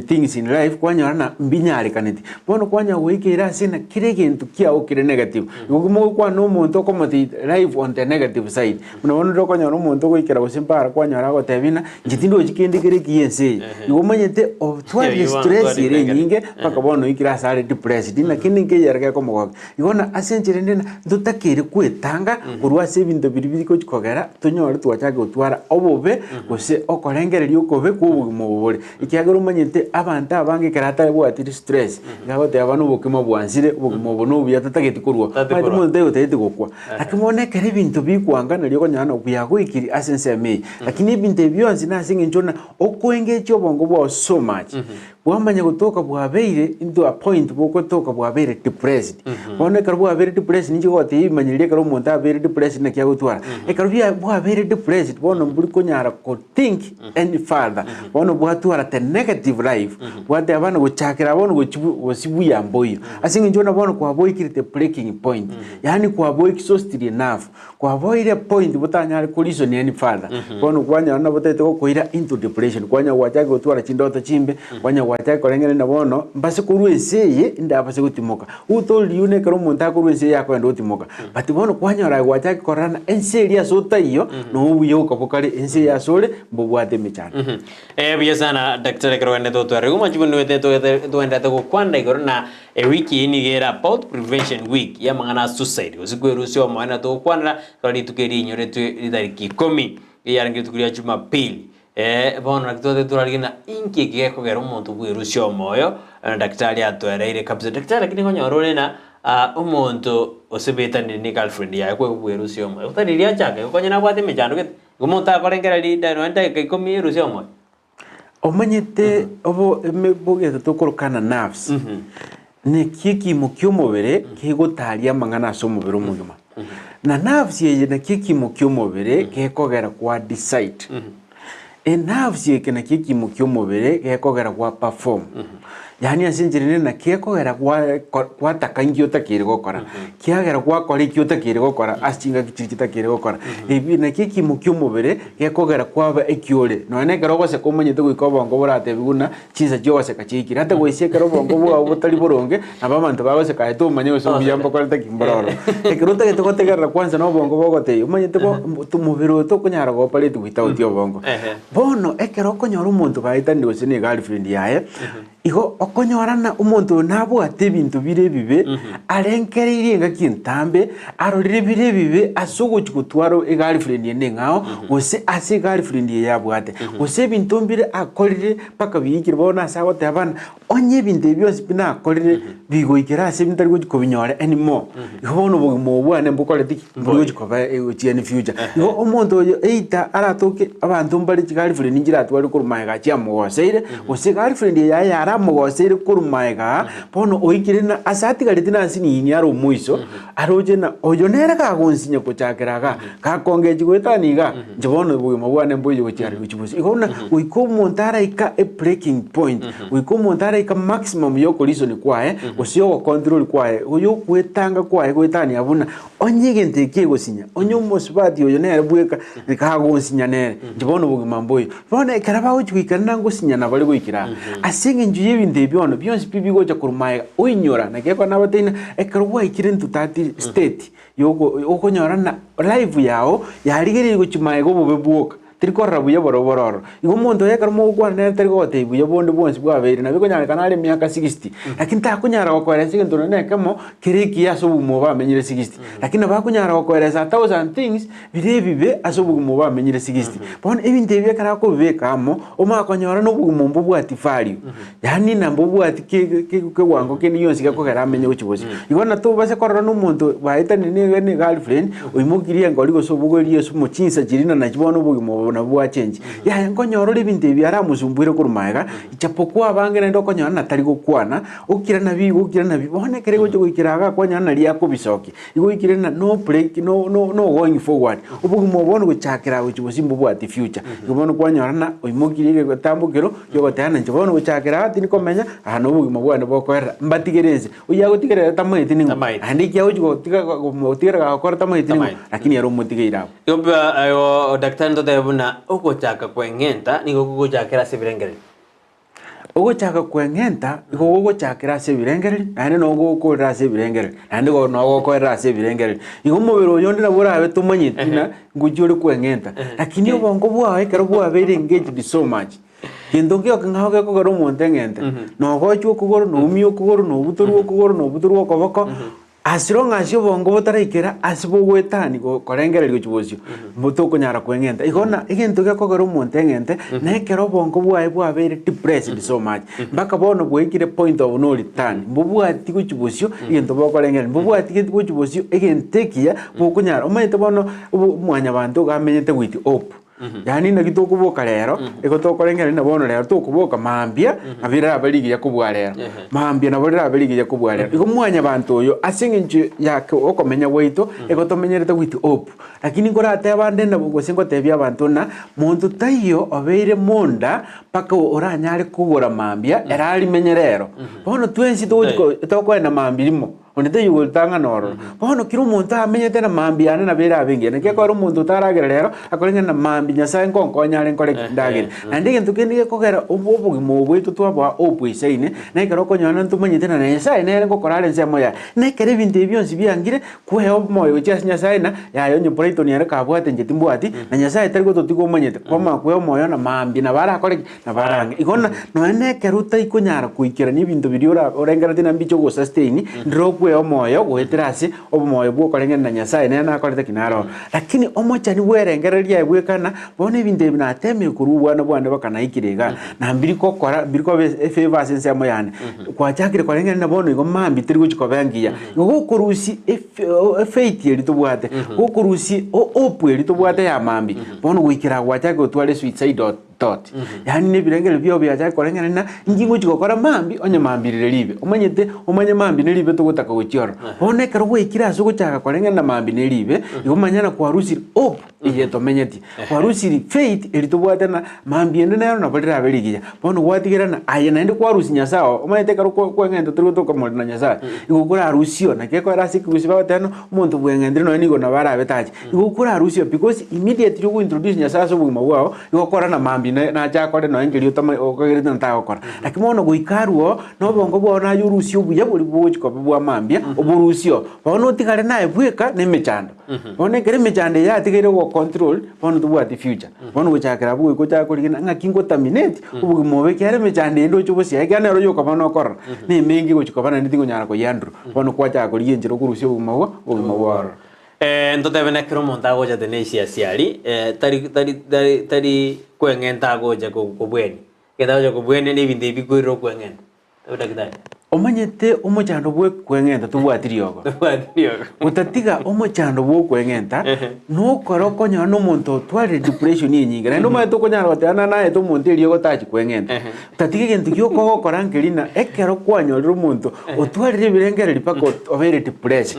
things in life kwanyora ng'a mbinyarekaneti. Bono kwanyara goika ere ase ng'a kera egento kiago kere negative. Igo mogokwana na omonto okomotebia life on the negative side. Buna bono rero okonyora omonto ogoikera gose mpara kwanyora agotebia ng'a inche tindochi kende kere ekiya ense eye. Igo omanyete otwarire stress ere enyinge mpaka bono oikire ase are depressed ng'a kende nkeyere gekomogokia. Igo na ase enchera ende ng'a ntotakeire kwetanga korwa ase ebinto biria biri gochi kogera tonyore twachake gotwara obobe gose okorengereria okobe kwa obogima obo bore. Ekiagera omanyete abanto abange ekero atabwatiri stress, iga agoteba bono obokima bwansire, obogima obo nobuya tatageti korwa. Tageti Omanyete korwa. omonto tari otagete gokwa. Lakini bono ekero ebinto bikwanga nario okonyora ng'a bwagoikiri ase ensemo eye. Lakini ebinto ebi bionsi nase eng'encho ng'a okoengechia obongo bwao so much. Bwamanya gotoka bwabeire into a point bogotoka bwabeire depressed. Bono ekero bwabeire depressed ninche gogotebia ebimanyererio ekero omonto abeire depressed naki agotwara. Ekero bia bwabeire depressed bono mbori konyara ko think any further. Bono bwatwara the negative life, bwateba bono gochakera bono gochi bu gose buya mboiyo. Ase eng'encho buna bono kwaboikire the breaking point, yaani kwabo exhausted enough. Kwaboire point botanyare ko reason any further, bono kwanyora nabo otagete gokoira into depression, kwanyora gwachakire gotwara chindoto chimbe, kwanyora gwachakire korengereria na bono mbase korwa ense eye ndabase gotimoka. Who told you na ekero omonto akorwa ense eye akoenda gotimoka? But bono kwanyora aye gwachakire korora ng'a ense eria ase otaiyo nobo obuya okabokare, ense eye ase ore mbobwate emechando. Eh, buya sana daktari ekero ogendete gotwara igo omochie buna togenderete gokwana igoro na Ewiki eye nigo ere about prevention week y'amang'ana a suicide gose kwerusia omoyo na togokwanera ekero rituko eri rinyoretwe ritariki ikomi riarenge rituko ria jumapili. Eh, bono naki twateba torarigie ng'a inki eki gekogera omonto bwerusia omoyo na daktari atoereire kabisa. Daktari lakini okonyora ore ng'a ah omonto osebetanire ne girlfriend yaye kwegwa bwerusia omoyo, tari riria achaka igo konya nabwate emechando gete, igo omonto akorengereria rida nonye dakika ikomi erusie omoyo. Omanyete obo emebogeto tokorokana nerves, neki ekiimo ki'omobere kegotaria amang'ana ase omobere omogima. Na nerves eye naki ekiimo ki'omobere gekogera kwa decide. Enerves eke naki ekiimo ki'omobere gekogera gwa perform. Yaani ase enchera ere naki ekogera gwa gwataka inki otakeire gokora, kiagera gwakora eki otakeire gokora ase chingaki chiria chitakeire gokora. Ebi naki ekiimo kia omobere gekogera kwaba eki ore. Nonya na ekero ogoseka omanyete goika obongo boratebiwe buna chinsa chia ogoseka chiaikire. Ata goisia ekero obongo bwao botari boronge, nabo abanto bagoseka aye tomanye gose obuya mbokorete ki mboro ororo. Ekero otagete gotegerera kwanza na obongo bogotebia omanyete bo omobere oyo tokonyara go operate without obongo. Bono ekero okonyora omonto gaetanire gose ne egirlfriend yaye, igo okonyora ng'a omonto oyo nabwate ebinto bire ebibe, arengereirie engaki entambe, arorire bire ebibe ase ogochia gotwara egirlfriend ende eng'ao, gose ase egirlfriend eye abwate, gose ebinto mbire akorire mpaka biikire bono ase agoteba ng'a Onye ebinto ebi bionsi pi nakorire bigoikera ase ntari gochi kobinyora anymore, igo bono obogima obo bwane mbokoreti ki? Mbori gochi koba gochia in future. Igo omonto oyo either aratoke abanto mbare chigirlfriend nchiratware korwa magega chiamogoseire, gose girlfriend eye yaye yaramogoseire korwa magega, bono oikire na ase atigareti na nsinini are omoiso, aroche ng'a oyo nere kagonsinya gochakera igaa, Gakongechi goetania iga, inche bono obogima bwane mboiyo gochia are gochia bosio. Igo buna goika omonto araika e breaking point, goika omonto araika maximum ya okoreason kwaye, gose ya ogocontrol kwaye, oyo ogoetanga kwaye goetania buna onye egento eke kegosinya, onye omosubati oyo nere bweka kagonsinya nere, inche bono obogima mboiyo. Bono ekero bagochia goikera na ngosinyana bare goikera aa, ase eng'encho y'ebinto ebi bono bionsi pi bigocha korwa magega, oinyora, naki ekero nabatebirie ng'a ekero gwaikire into that state, Yoko okonyora ng'a life yao yarigereiri gochia magega obobe bwoka, teri korora buya borobwo bore ororo. Igo omonto oyo ekero mogokwana nere tari gogotebia buya bonde bwonsi bwabeire, nabo ekonyarekana are emiaka sixty, lakini takonyara gokoeresa egento nonye na ekemo kere ekiya ase obogima obo amenyire sixty. Lakini nabo akonyara gokoeresa a thousand things bire ebibe ase obogima obo amenyire sixty. Bono ebinto ebi ekero akobibeka amo, omanye konyora na obogima mbobwati value. Yaani na mbobwati ke- ke- kewango kende gionsi gekogera amenye gochia bosio. Igo natobase korora na omonto baetanire niga ne girlfriend, oimokirie engori gose obogorie esumo chinsa chiria na nachi bono obogima obo nabwo bwachengi. Yaya nkonyora ore ebinto ebi aramosumbwere korwa magega, ichapokuwa abange naende okonyora na tari gokwana, okira nabi igo okira nabi, bono ekero egocha goikera iga akwanyora naria akobisokia. Igo oikire na no break no no no going forward. Obogima obo bono gochakera gochia bosio mbobwati future. Igo bono kwanyora ng'a oimokirie egetambokero kiogoteba ng'a inche bono gochakera aa tindi komenya, aa na obogima bwane bokoerera, mbatigere ense. Oyio agotigera ere tamaeti ning'o? Tamaeti. Naende ekia agochi gotiga gotigera gagokora tamaeti ning'o? Tamaeti. Lakini ere omotigeire abwo. Igo mbuya igo daktari ntotebe buna ogochaka kweng'enta nigo kogochakera ase ebirengererio. Ogochaka kweng'enta igo gogochakera ase ebirengererio, naende nabo gogokorera ase ebirengererio, naende igo nabo gokoerera ase ebirengererio. Igo omobere oyo onde nabo orabe tomanyeti ng'a ngochia ore kweng'enta, lakini obongo bwao ekero bwabeire engaged so much, gento nkio ekeng'ao gekogera omonto eng'ente, nogochwa okogoro, noumia okogoro, nobutorwa okogoro, nobutorwa okoboko. As long as obongo botaraikera ase bogoetani go korengereria gochia bosio, mbo tokonyara kweng'enta. Igo na egento gekogera omonto eng'ente, na ekero obongo bwaye bwabeire depressed so much, mpaka bono bwaikire point of no return, mbobwati gochia bosio egento bokorengereria, mbobwati geti gochia bosio egento ekiya bokonyara. Omanyete bono obo mwanyabanto iga amenyete with hope. Yaani naki tokoboka rero, igo tokorengereria ng'a bono rero tokoboka mambia, nabo rirabe rigiya kobua rero. Mambia nabo rirabe rigiya kobua rero. Igo mwanyabanto oyo, ase eng'encho ya okomenya gwaito, igo tomenyerete with hope. Lakini nkoratebe ande nabo gose ngotebia abanto ng'a, monto taiyo obeire monda mpaka oranyare kogora mambia, ere arimenye rero. Bono twensi togochi ko tokoenda mambia rimo. Onde taiyo ogoritang'ana ororo. Bono kera omonto amenyete na mambia yane nabo erabe engiya. Naki ekero omonto otaragera rero, akore ng'a na mambia Nyasae nkonkonya are nkore ki? Ndagere. Naende egento kende gekogera obo obogima obo bwaito twaboa obwesaine, na ekero okonyora na ntomanyete na Nyasae nere ngokora are ensemo yaye. Na ekero ebinto ebi bionsi biangire, kwea omoyo gochia ase Nyasae na yaya onye Brighton ere kabwate inche timbwati, na Nyasae tari gototiga omanyete, kwamanya kwea omoyo na mambia nabo arakore ki? Nabo arange. Igo na nonya na ekero otaikonyara koikerania ebinto biria ora orengereretie na mbiche ogosustain, ndire okwea omoyo goetera ase obomoyo bw'okorengereria na Nyasaye nere nakorete ki? Naro. Lakini omochani bw'erengererio riaye bwekana, bono ebinto ebi natemire korwa obwana bwane baka naikire igaa, na mbiri gokora mbiri koba efavour ase ensemo yane. Gwachakire korengereria na bono igo mambia teri gochi koba engiya. Igo gokorusia efe efaith eria tobwate, gokorusia hope eria tobwate ya mambia, bono goikera gwachakire gotwara esuicidal. thought. Yaani na ebirengererio biao biachake koreng'ana na inki ngochi gokora mambia onye mambia rire ribe. Omanyete omanye mambia neribe togotaka gochia ororo. Bono ekero gwaikire ase ogochaka koreng'ana na mambia neribe, igo manya na kwarusiri hope eye tomenyetie. Kwarusiri faith eria tobwate na mambia ende nero nabo rirabe rigiya. Bono gwatigerana aye naende kwarusia Nyasaye oo, omanyete ekero kwa kweng'enta tori gotoka more na Nyasaye, igo okorarusio naki ekoera ase ekegusii bagoteba ng'a omonto bweng'entire nonye nigo nabo arabe tache. Igo okorarusio because immediately ogo introduce Nyasaye ase obogima bwao, igo okora na mambia na nache akore nonye nkeria otama okagerete ng'a tagokora. Lakini bono goika arwo oo, na obongo bwao naye orusie obuya boria bogochi koba bwa mambia, oborusie oo. Bono otigare naye bweka na emechando. Bono ekero emechando eye yatigaire gocontrol, bono tobwati future. Bono gochakera abwo goika ochake korigena ng'aki ngo terminate obogima obo ekiagera emechando eye ndoche bosio ekiagera nero yoka bono okorora, na emenge egochi koba naende tingonyara koyehandle. Bono kwachaka korigia enchera okorusia obogima bwa obogima bwa ororo. Ntotebe nekero omonto agocha tenesi asiari, tari tari tari tari kweng'enta agocha kobwenia, egento agocha kobwenia na ebinto ebi bikoirera okweng'enta. Tebe daktari. Omanyete omochando bw'okweng'enta tobwati riogo. Tobwati riogo. Gotatiga omochando bw'okweng'enta, nokora okonyora na omonto otwarire depression enyinge. Naende omanyete okonyara goteba ng'a naete omonto eriogo tachi kweng'enta. Tatiga egento gioka ogokora nkeri ng'a ekero kwanyorire omonto otwarire ebirengererio mpaka obeire depressed.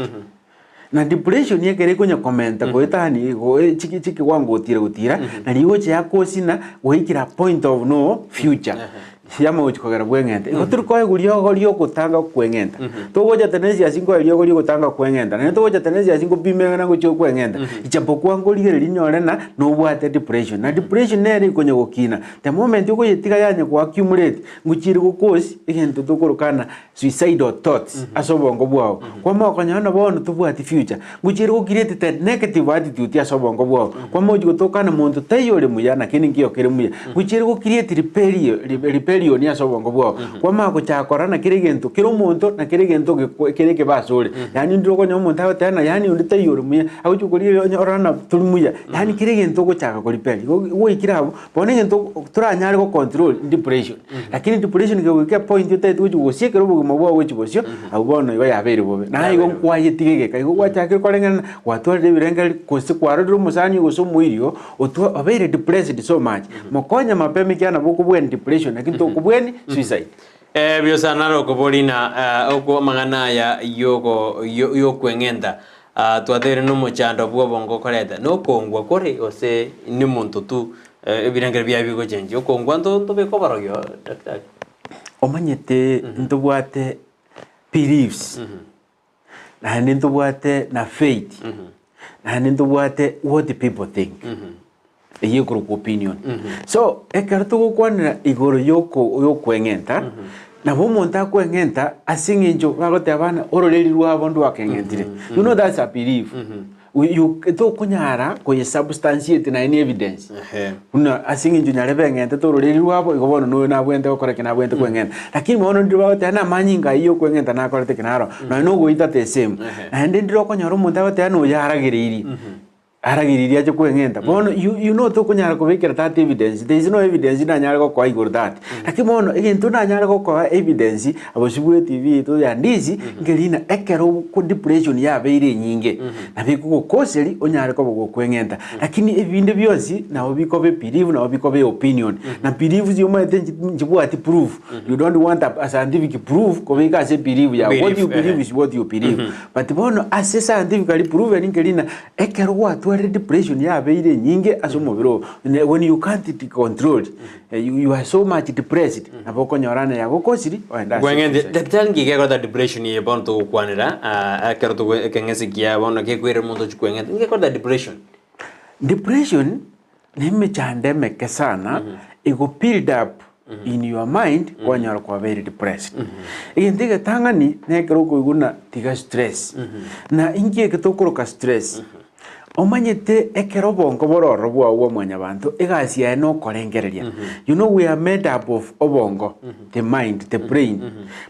Na depression ekero ekonya komenta goetania igo chiki chikiwango gotira gotira, nari egocha yakosina goikera point of no future. Yama gochi kogera bweng'ente. Igo tori koegwa riogo riogotanga kweng'enta. Togocha tenensi ase nkoe riogo riogotanga kweng'enta. Naende togocha tenensi ase nkopima eng'ana ngochia okweng'enta. Ijapokuwa nkorigereria nyore ng'a nobwate depression. Na depression nere ekonya gokina. The moment okoyetiga yanya go accumulate, ngochiire go cause egento tokoroka ng'a suicidal thoughts ase obongo bwao. Kwamanya okonyora ng'a bono tobwati future. Ngochiire go create the negative attitude ase obongo bwao. Kwamanya ochia gotoka ng'a monto taiyo ore muya lakini nkiyo kere muya. Ngochiire go create rebellion rebellion ase obongo bwao. Kwamanya gochaka korora ng'a kera egento kera omonto na kera egento gekwe kere ekebe asore. Yaani ndire okonyora omonto agoteba ng'a yaani onde taiyo ore muya, agochia korigereria onye orore ng'a tori muya. Yaani kera egento ogochaka ko rebel. Igo gwaikire abwo, Bono egento toranyare go control depression, lakini depression kegoika epoint otagete gochia gosiekera obogima bwao gochia bosio, abwo bono igo yabeire bobe. Naye igo nkwayetiga egeka, igo gwachakire koreng'ana gwatwarire ebirengererio gose kwarorire omosani gose omoiri oo, otwa obeire depressed so much, mokonye mapema ekiagera nabo okobwenia depression lakini tokobwenia suicide. Biosa naro okobori na okwo amang'ana aya yogo yokweng'enta twateire nomochando bw'obongo okoreta nokongwa kore gose nomonto tu ebirengererio biaye bigochenchia okongwa nto ntobeke oborogio daktari. Omanyete ntobwate beliefs naende ntobwate na faith naende ntobwate what people think eyio ekorokwa opinion. So ekero togokwanera igoro yoko yokweng'enta nabo omonto akweng'enta ase eng'encho bagoteba bana ororeri rwabo ndwakeng'entire you know that's a belief you tokonyara koye substantiate naende ne evidence buna ase eng'encho nyarebe eng'entete ororeri rwabo igo bono noyo nabwenerete gokora eke nabwenerete kweng'enta. Lakini bono ndire bagoteba na amanyinga ayio okweng'enta nakorete eke naro, nonya na ogoita the same. Naende ndire okonyora omonto agoteba na oyo aragereirie, aragereirie ache kweng'enta. Bono you you know tokonyara kobekera that evidence, there is no evidence ndanyare gokoa igoro that. Lakini bono egento ndanyare gokoa evidence, abosio bwa etv yaito ya ndizi, nkeri ng'a ekero ko depression yabeire enyinge, nabo ekogokoseri onyare koba gokweng'enta. Lakini ebinde bionsi nabo bikoba ebelief nabo bikoba eopinion. Na beliefs omanyete nchi- nchibwati proof. You don't want a, a scientific proof kobeka ase belief yago. What you Belief, ehe. believe is what you believe. But bono ase scientifically proven nkeri ng'a ekero gwatwarire depression yabeire enyinge ase omobere oo, ne when you can't control, you, you are so much depressed, nabo okonyora ng'a yagokosiri ogende ase Kweng'ente suicide. daktari nki gekoreta depression eye bono togokwanera ah, ekero togo ekeng'ese kiaye bono kekoirera omonto ochia kweng'enta nki gekoreta depression? Depression nemechando emeke sana ego build up in your mind kwanyora kwabeire depressed. Egento egetang'ani nekero okoigwa ng'a tiga stress. Na inki eke tokoroka stress? Omanyete ekero obongo bore ororo bwao bwa mwanyabanto egasi yaye nokorengereria. You know we are made up of obongo, the mind, the brain.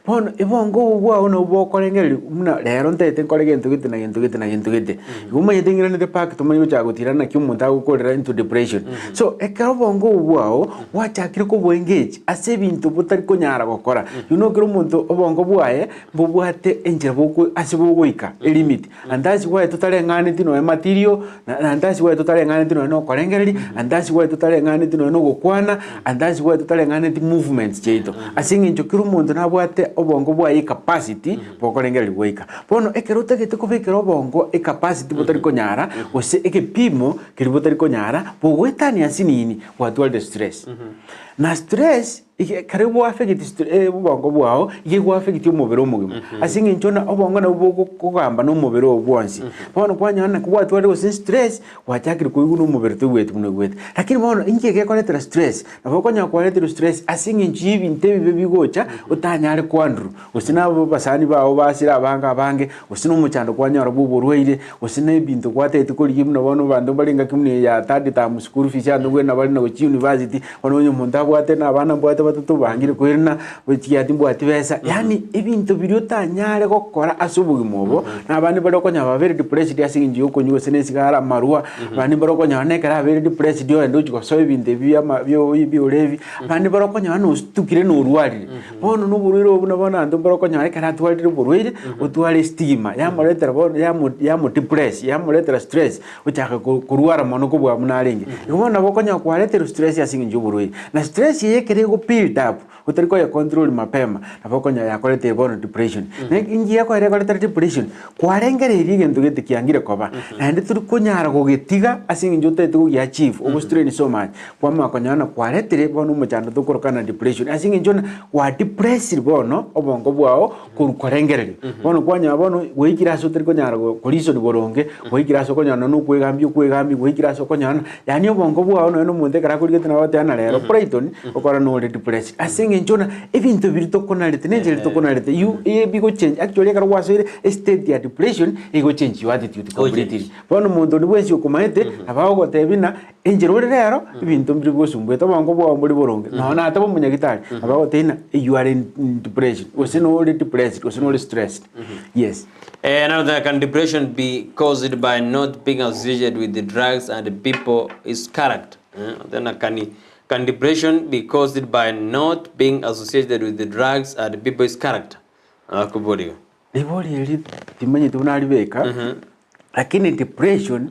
Bono ebongo obo bwao nabwo bokorengereria buna rero ntaete nkore gento gete na gento gete na gento gete. Igo omanyete ng'iranete back tomanye gochaka gotira naki omonto agokorera into depression. So ekero obongo obo bwao gwachakire kobo engage ase ebinto botari konyara gokora, you know ekero omonto obongo bwaye mbobwate enchera boko ase bogoika elimit and that's why totareng'aneti nonya material. people, na and that's why totareng'aneti nonye na okorengereria, and that's why totareng'aneti nonye na ogokwana, and that's why totareng'aneti movements chiaito. Ase eng'encho kera omonto nabwate obongo bwaye ecapacity bokorengereria goika. Bono ekero otagete kobekera obongo ecapacity botari konyara, gose egepimo keria botari konyara, bogoetania asinini, gwatwarire stress. Na stress Ekero gwaffecti obongo bwao, iga gwaffecti omobere omogima. Ase eng'encho buna obongo nabwo bogokogamba na omobere oo bwonsi. Bono kwanyora naki gwatwarire gose stress, gwachakire koigwa na omobere toigweti buna oigwete. Lakini bono inki egekoretera stress? Nabo okonyora kwareterwe stress ase eng'encho ya ebinto ebibe bigocha otanyare kohandle, gose na abasani bao basire abange abange, gose na omochando kwanyora bwa oborwaire, gose na ebinto gwatagete korigia buna bono abanto mbare engaki buna eye ya third term school fees abanto mbwene nabare na gochia university, Bono onye omonto abwate na abana mbwate batato bangire koirana, gochia timbwati besa, yaani ebinto biria otanyare gokora ase obogima obo, na abande mbare okonyora babere depressed ase eng'encho ya okonywa gose na esigara, amarwa, abande mbare okonyora na ekero abeire depressed ogenda ochia gosoa ebinto ebi bia ama bio bia ulevi, abande mbare okonyora na ostukire na orwarire. Bono na oborwaire obo buna bono abanto mbare okonyora ekero atwarire oborwaire, otware estigma, yamoretera bono yamo yamodepress, yamoretera stress. Gochaka korwara mono kobua buna arenge. Igo bono nabo okonyora kwareterwe stress ase eng'encho y'oborwaire. Na stress eye ekero ego build up, otari koye control mapema, nabo okonyora yakoreteire bono depression. Na inki gekoera ekoretera depression? Kwarengereirie egento gete kiangire koba, naende tori konyara gogetiga ase eng'encho otagete gogi achieve, ogo strain so much, kwamanya konyora ng'a kwaretire bono omochando tokorokana na depression ase eng'encho ng'a kwa depressed bono obongo bwao. korwa korengereria. Bono kwanyora bono gwaikire ase otari konyara koreason boronge, gwaikire ase okonyora nonya okwegambia okwegambia, gwaikire ase okonyora ng'a yaani obongo bwao nonya na omonto ekero akorigete nabo agoteba ng'a rero Brighton, okora nore depressed. Ase eng'encho ng'a ebinto biria tokonarete na enchera tokonarete you ebigochange actually ekero gwasoire estate ya depression, egochange your attitude completely. Bono omonto onde bwensi okomaete, nabo agogotebia ng'a Enchera ore rero, ebinto mbire bigosumbuete, obongo bwao mbori boronge. Nonya nateba omonyagitari, nabo agotebia ng'a you are in depression, gose nore depressed, gose nore stressed. Yes. Another, can depression be caused by not being associated with the drugs and people is character? Then can depression be caused by not being associated with the drugs and people is character? Akoboriga. Ribori eri timanyeti buna aribeka, lakini depression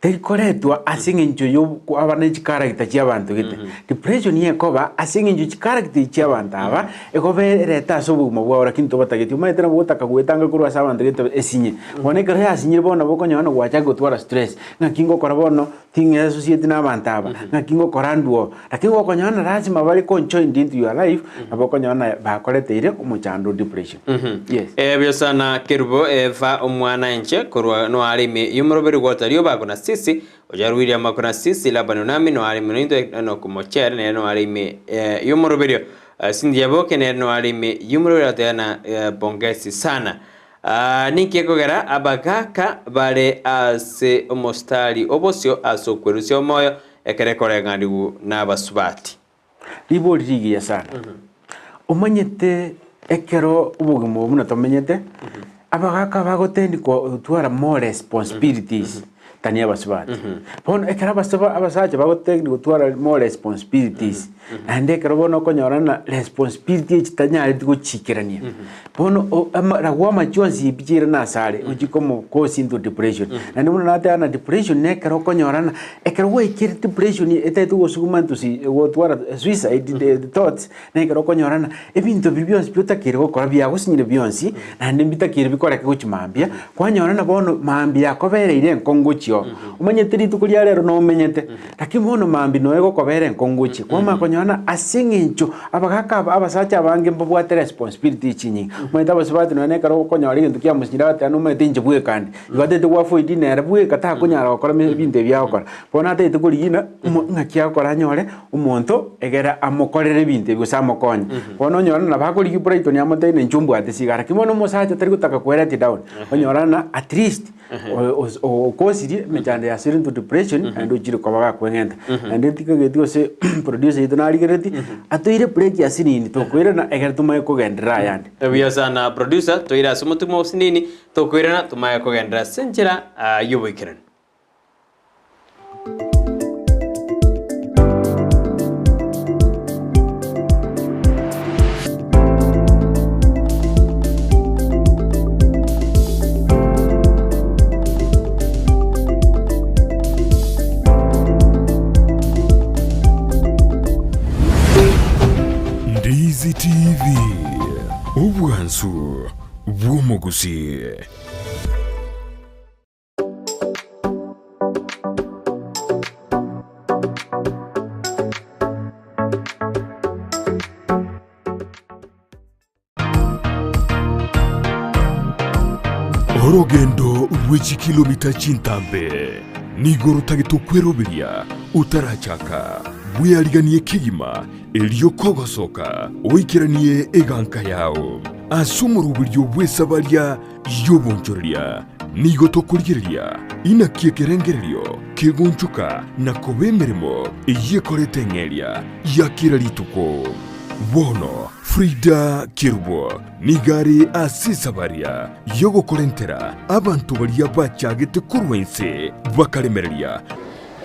Terikoretwa ase eng'encho y'okoba ne chicharacter chi'abanto gete. Depression ekoba ase eng'encho chicharacter echi chi'abanto aba, ekoba erete ase obogima bwao lakini tobatageti. Omanyete nabo ogotaka goetanga korwa ase abanto gete esinye. Bono ekero yasinyire bono nabo okonyora ng'a gwachaka gotwara stress, ng'aki ngokora bono ting'eassociate na abanto aba, ng'aki ngokora ndwo oo. Lakini gokonyora ng'a lasima bare conjoined into your life, nabo okonyora ng'a bakoreteire omochando o depression. Yes. Buya sana Kerubo Eva omwana inche korwa noare ime y'omoroberi gwota rioba ako na sisi ojarwiri amako na sisi Labani onami noare ime nointwe Enoku mochere nere noare ime y'omoroberio Cynthia Boke nere noare ime y'omoroberio atena pongezi sana Ninki ekogera abagaaka bare ase omostari obosio ase okwerusia omoyo ekero ekoreng'anigwa nabasubati? Ribori rigiya sana. Omanyete ekero obogima obo buna tomenyete, abagaka bagotendi gotwara more responsibilities than abasubati. Bono ekero abasaba abasacha bagotendi gotwara more responsibilities, naende ekero bono okonyora ng'a responsibility echi tanyareti gochikerania, bono o ama ragwo amachwe onsi pi chiire nase are, ochie komo cause into depression. Naende buna nateba ng'a depression na ekero okonyora ng'a ekero gwaikire depression etagete gosuguma into sui gotwara suicide thoughts, na ekero okonyora ng'a ebinto biria bionsi pi otakeire gokora biagosinyire bionsi, naende mbitakeire bikoreke gochia mambia, kwanyora ng'a bono mambia yakobereire enkong'u gochia oo. Omanyete rituko ria rero nomenyete, lakini bono mambia noe egokobera enkong'u gochia. Kwamanya konyora ng'a ase eng'encho abagaka aba abasacha abange mbabwate responsibility chinyinge. Omanyete abasubati nonya na ekero okonyora egento kiamosinyire agateba nomanyete inche bweka ande, igo atagete goafoidi nere bweka takonyara gokora ebinto ebi agokora. Bono atagete korigia ng'a omo ng'aki agokora anyore omonto egere amokorere ebinto ebi gose amokonye. Bono onyore nabo akorigia Brighton amotebi ng'a inche ombwate sigara. Lakini bono omosacha tari gotaka kwelet down, onyora ng'a at least okosirie emechando ya asire into depression naende ochire koba gakweng'enta. Naende tikageti gose producer yaito narigereretie, atoire break ase nini tokoirana egere tomanye kogenderera ayande. Buya sana producer, toire ase omotumo osinini, tokoirana tomanye kogenderera ase enchera y'oboikeranu. Ndizi TV, obwansu bw'omogusii. Orogendo rwe chikilomita chintambe nigo rotagete okweroberia otarachaka. Bweariganie kegima erio kogosoka oikeranie eganka yao. Ase omoroberio bw'esabaria y'obonchoreria nigo tokorigereria inaki ekerengererio kegonchoka na koba emeremo eyio ekorete eng'eria ya kera rituko. Bono Frida Kerubo nigo are ase esabaria y'ogokorentera abanto baria bachagete korwa inse bakaremereria.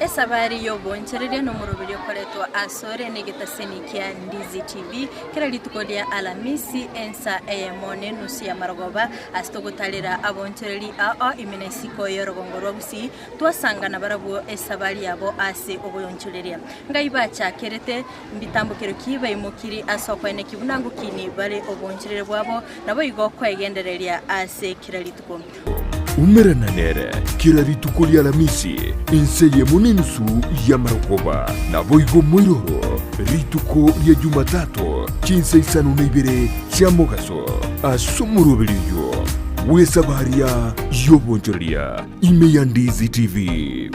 Esabari y'oboonchoreria nomoroberi okoretwa asore negetaseni kia Ndizi TV kera rituko ria Alamisi ensa eyemo nenusu y'amarogoba ase togotarera aboonchoreri ao ime na isiko y'orogongo rwa Gusii twasanga nabarabwo esabari yabo ase oboonchoreria. Ngai bachakerete Mbitambokero ki baimokirie ase okoenekia buna ngokini bare oboncherere bwabo, naboigo kwegendereria ase kera rituko. Umerana nere kera rituko ri'Alamisi, ensa eyemo nenusu y'amarogoba, naboigo moiroro rituko ria Jumatato chinsa isano na ibere chia mogaso, ase omoroberio oyio bw'esabaria y'obonchoreria ime ya Ndizi TV.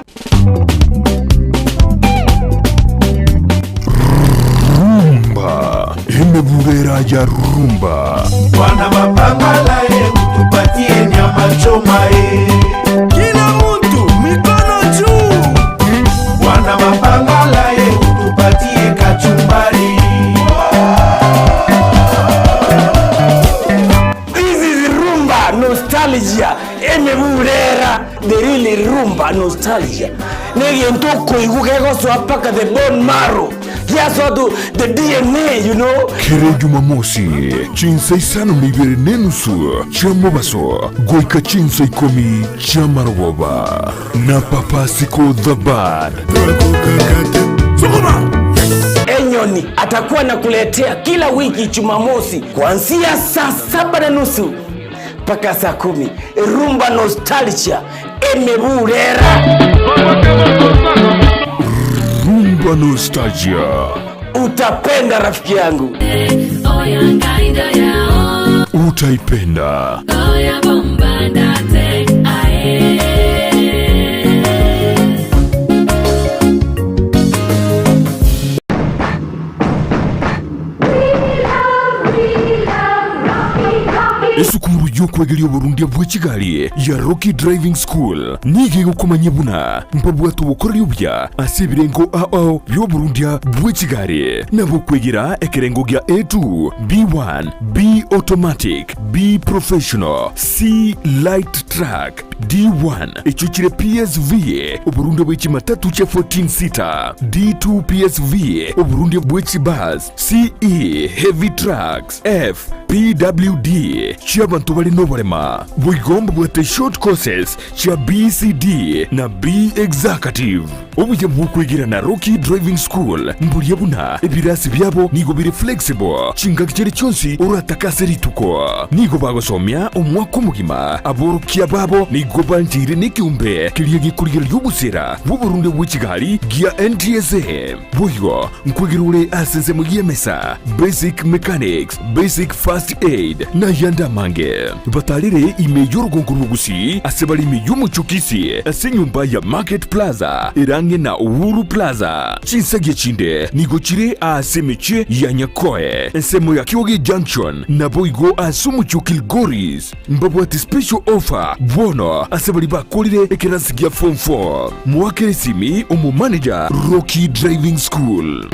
Rumba, emebura ya rumba. Bwana mapangala ye utupatie nyama choma ye. Kila mtu mikono juu. Bwana mapangala ye utupatie kachumbari. This is rumba nostalgia emeburera the real rumba nostalgia negento okoigwa kegosoa mpaka the bone marrow giasoa to the DNA you know. Kera Jumamosi, chinsa isano na ibere na enusu chia mobaso goika chinsa ikomi chi'amarogoba na Papa Siko the Bad. Enyoni atakuwa nakuletea kila wiki Jumamosi kuanzia saa saba na nusu mpaka saa kumi. Rumba Nostalgia emeburera. Rumba Nostalgia. Utapenda rafiki yangu. Utaipenda. Esukuru y'okwegeria oborundia bwe chigari ya Rocky Driving School nigo egokomanyia buna mbabwate obokoreri obuya ase ebirengo ao ao bi'oborundia bwe chigari nabo okwegera ekerengo gia A2, B1, B Automatic, B Professional, C Light Truck, D1 echio chire PSV, oborundia bwe chimatatu chia 14 seater, D2 PSV, oborundia bwe chibus, CE Heavy Trucks, F PWD chi'abanto bare noborema. Boigo mbabwate short courses chia BCD na B Executive. Obuya bw'okwegera na Rocky Driving School mboria buna ebirasi biabo nigo bire flexible chingaki chiria chionsi oratake ase rituko. Nigo bagosomia omwaka omogima. Aborokia babo nigo bancheire nekeombe keria gekorigereria obosera bw'oborunde bwe chigari gia NTSA. Boigo nkwegera ore ase ensemo y'emesa, basic mechanics, basic first aid, na ayande amange. Batarere ime y'orogongo rw'Ogusii ase bare ime y'omochie o Kisii ase enyomba ya Market Plaza ere ang'e na Uhuru Plaza. Chinsagia chinde nigo chire aase emechie ya Nyakoe, ensemo ya Kioge Junction, naboigo ase omochie o Kilgoris. Mbabwate special offer bono ase baria bakorire ekerasi gia form 4. Moakere esimi omomanager Rocky Driving School.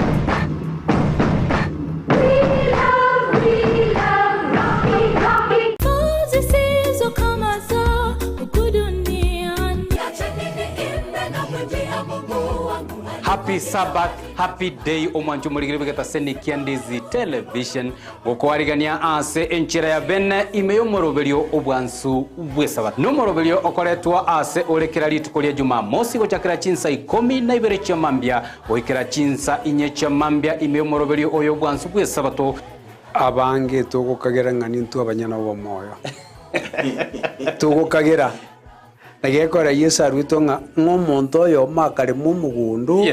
Happy Sabbath, happy day omwancho omorigeri bw'egetaseni kia Ndizi Television gokoarigania ase enchera ya bene ime y'omoroberio obwansu bw'esabato. Nomoroberio okoretwa ase ore kera rituko ria Jumamosi gochakera chinsa ikomi na ibere chia mambia goikera chinsa inye chia mambia ime y'omoroberio oyo obwansu bw'esabato. Abange togokagera ng'a nintwe abanyene obomoyo. Togokagera. Na gekogera Yeso aruetwe ng'a ng'a omonto oyomo akarema omogondo,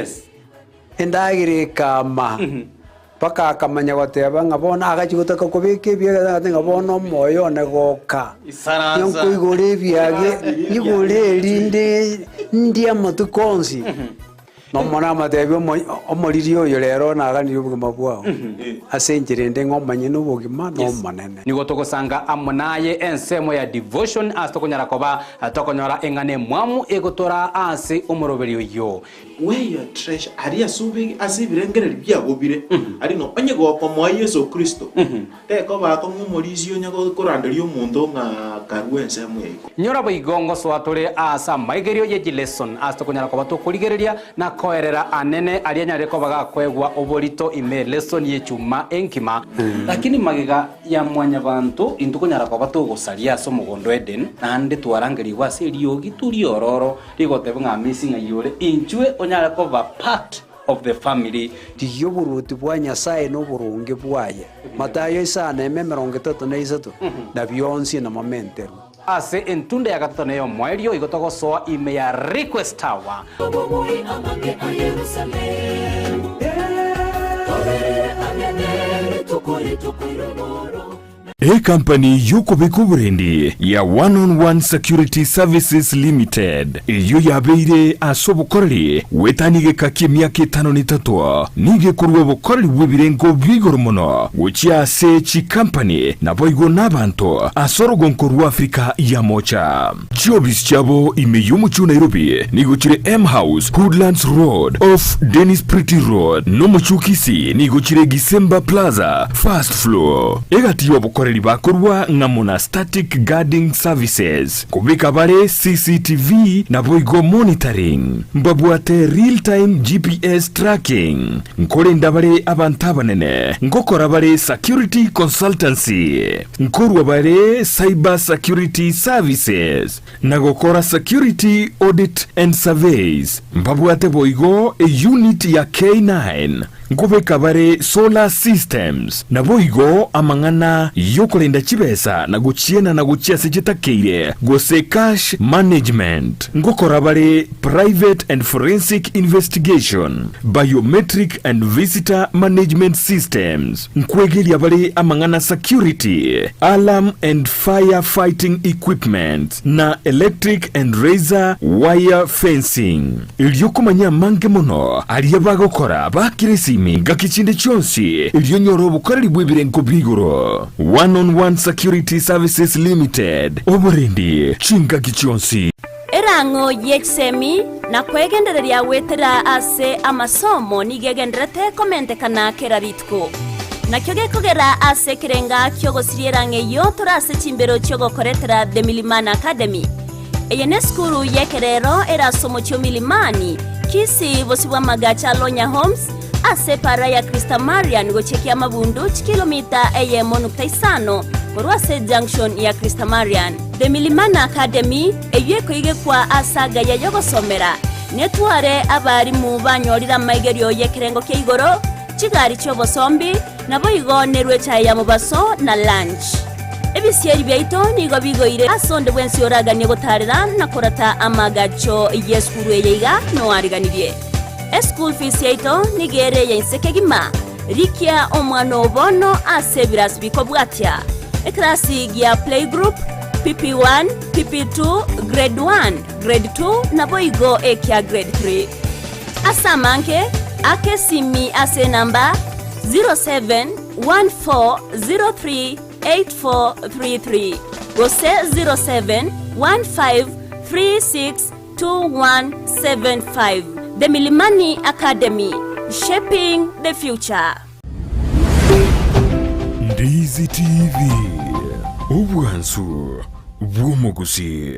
endagera ekama, mpaka akamanya goteba ng'a bono agachia gotaka kobeka ebiage agateba ng'a bono omoyo one goka. Isaransa. Nkoigora ebiage, nyigore erinde ndie amatuko onsi. Nomonene amoteebie, Omoriri oyo rero naganirie obogima bwao, ase enchera ende ng'a omonyene obogima n'Omonene. Nigo togosanga amo naye ensemo ya devotion ase tokonyara koba tokonyora eng'ana emwamu egotoraa ase omoroberio oyio. Where your treasure, aria ase obe ase ebirengererio biago bire, aria no onye gokomoa Yeso Kristo, tekoba akong'u omorisia onye koranderia omonto ng'a karue ensemo ya igoro. Nyora boigo ngosoa tore aase amaigerio ye chileson ase tokonyara koba tokorigereria na koerera anene aria anyare koba gakoegwa oborito ime elesson y'echuma enkima. Lakini magega ya mwanyabanto intwe konyara koba togosaria ase omogondo o Eden, naende twarangerigwe ase eriogi riororo rigoteba ng'a amisi ng'ai ore, inchwe onyare koba part of the family. Rigia oboruoti bwa Nyasae na oboronge bwaye, Matayo isano eme 33, na bionsi namamenterwe. Ase entunda ya gatato na ey'omoerio igo togosoa ime ya Request Tower. Ekampani y'okobeka oborendi ya One on One Security Services Limited, eyio yabeire ase obokoreri goetania egeka ki'emiaka etano na etato, nigo ekorua obokoreri bw'ebirengo bia igoro mono gochia ase chikampani naboigo nabanto ase orogonko rwa Africa ya Mocha. Chiofisi chiabo ime y'omochie o Nairobi nigo chire M House, Hoodlands Road, off Dennis Pretty Road, na omochie o Kisii nigo chire Gisemba Plaza, first floor. Egati y'obokoreri bakorua ng'amo na Static Guarding Services, kobeka bare CCTV naboigo monitoring. Mbabwate real time GPS tracking. Nkorenda bare abanto abanene, ngokora bare security consultancy. Nkorua bare Cyber Security Services na gokora Security Audit and Surveys. Mbabwate boigo eunit ya K9, nkobeka bare Solar Systems, naboigo amang'ana yokorenda chibesa na gochienana gochia ase chitakeire gose Cash Management. Nkokora bare Private and Forensic Investigation, Biometric and Visitor Management Systems. Nkwegeria bare amang'ana security, alarm and fire fighting equipment, na electric and razor wire fencing. Erio komanya amange mono aria bagokora bakire esimi ngaki chinde chionsi erio onyore obokoreri bw'ebirengo bia igoro. One on One Security Services Limited, oborendi chingaki chionsi. Erang'o ye chisemi na kwegendereria goetera ase amasomo nigo egenderete komentekana kera rituko. Nakio gekogera ase ekerenga ki'ogosiria erang'o eyio tore ase chimbero chi'ogokoretera The Milimani Academy. Eye nesukuru y'ekerero ere ase omochie o Milimani, Kisii, bosio bw'amagacho a Lonya Homes, ase epaara ya Christamarian gochia Kiamabundu, chikilomita eyemo nukta isano korwa ase ejunction ya Christamarian. The Milimani Academy, eyio ekoigekwa ase agaya y'ogosomera, netware abarimu banyorire amaigerio y'ekerengo kia igoro, chigari chi'obosombi, naboigo nerue echae ya mobaso na lunch. Ebisieri biaito nigo bigoire ase onde bwensi oraganie gotaarera na korata amaagacho y'esukuru eye iga noariganirie. Eschool fees yaito nigo ere eya inse kegima. Rikia omwana oo bono ase ebirasi bikobwatia, Ekerasi gia playgroup, PP1, PP2, Grade 1, Grade 2 naboigo ekia Grade 3. Ase amange, aka esimi ase enamba 0714038433 gose 0715362175. The Milimani Academy, shaping the future. Ndizi TV, obwansu bw'omogusii.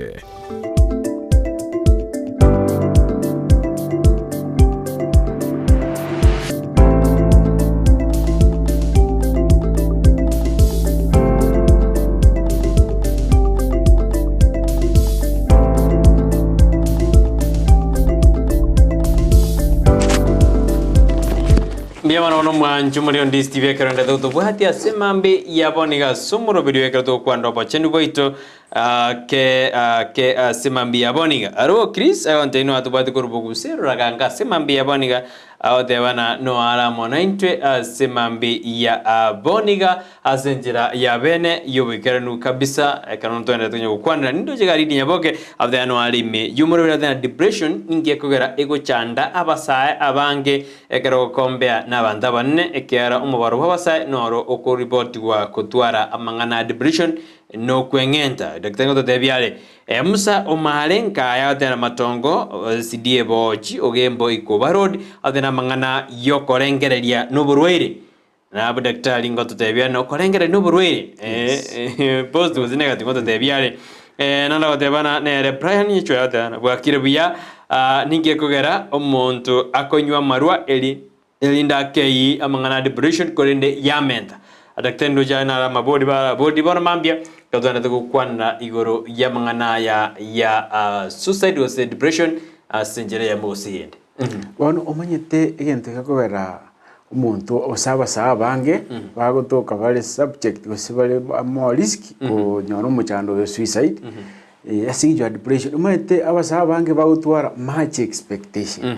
Mbuya mono bono omwancho more onde Steve ekero ndete gotobwatia ase mambe ya bono iga ase omoroberio ekero togokwanera obochenu bwaito ah, ke ah, ke ase mambe ya bono iga. Aroo Chris agontebia inwe atobwate korwa boguse rora ganga ase mambe ya bono iga agoteba na noare amo naintwe ase mambe ya bono iga Ase enchera ya bene y'oboikeranu kabisa, ekero ntoenderete konya gokwanera nindoche gari rinyaboke abateanwa are ime y'omoroberi ateana depression ninki ekogera egochanda abasae abange ekero gokombea nabanto abanene ekiagera omobaro bw'abasae noro okoripotigwa kotwara amang'ana a depression nokweng'enta. Daktari ngototebia are Musa omare nkaya ateana matongo CDA bochi ogembo ikoba road ateana amang'ana yokorengereria noborwaire. Na abwo daktari ngototebia nokorengereria noborwaire eh, positive gose negative ngototebia are eh, naende agoteba na nere Brian Nyichwe agoteba na bwakire buya ah, ninki ekogera omonto akonywa amarwa eri erinde akei amang'ana a depression korende yamenta. Daktari ndoche aye naro amabori barabori bono mambia totwenerete gokwanera igoro y'amang'ana aya ya ah, suicide gose depression ase enchera eyemo gose eyende. Bono omanyete egento gekogera omonto gose abasae abange bagotoka bare subject gose bare more risk konyora omochando oyo suicide, ase eng'encho ya depression. Omanyete abasae abange bagotwara much expectation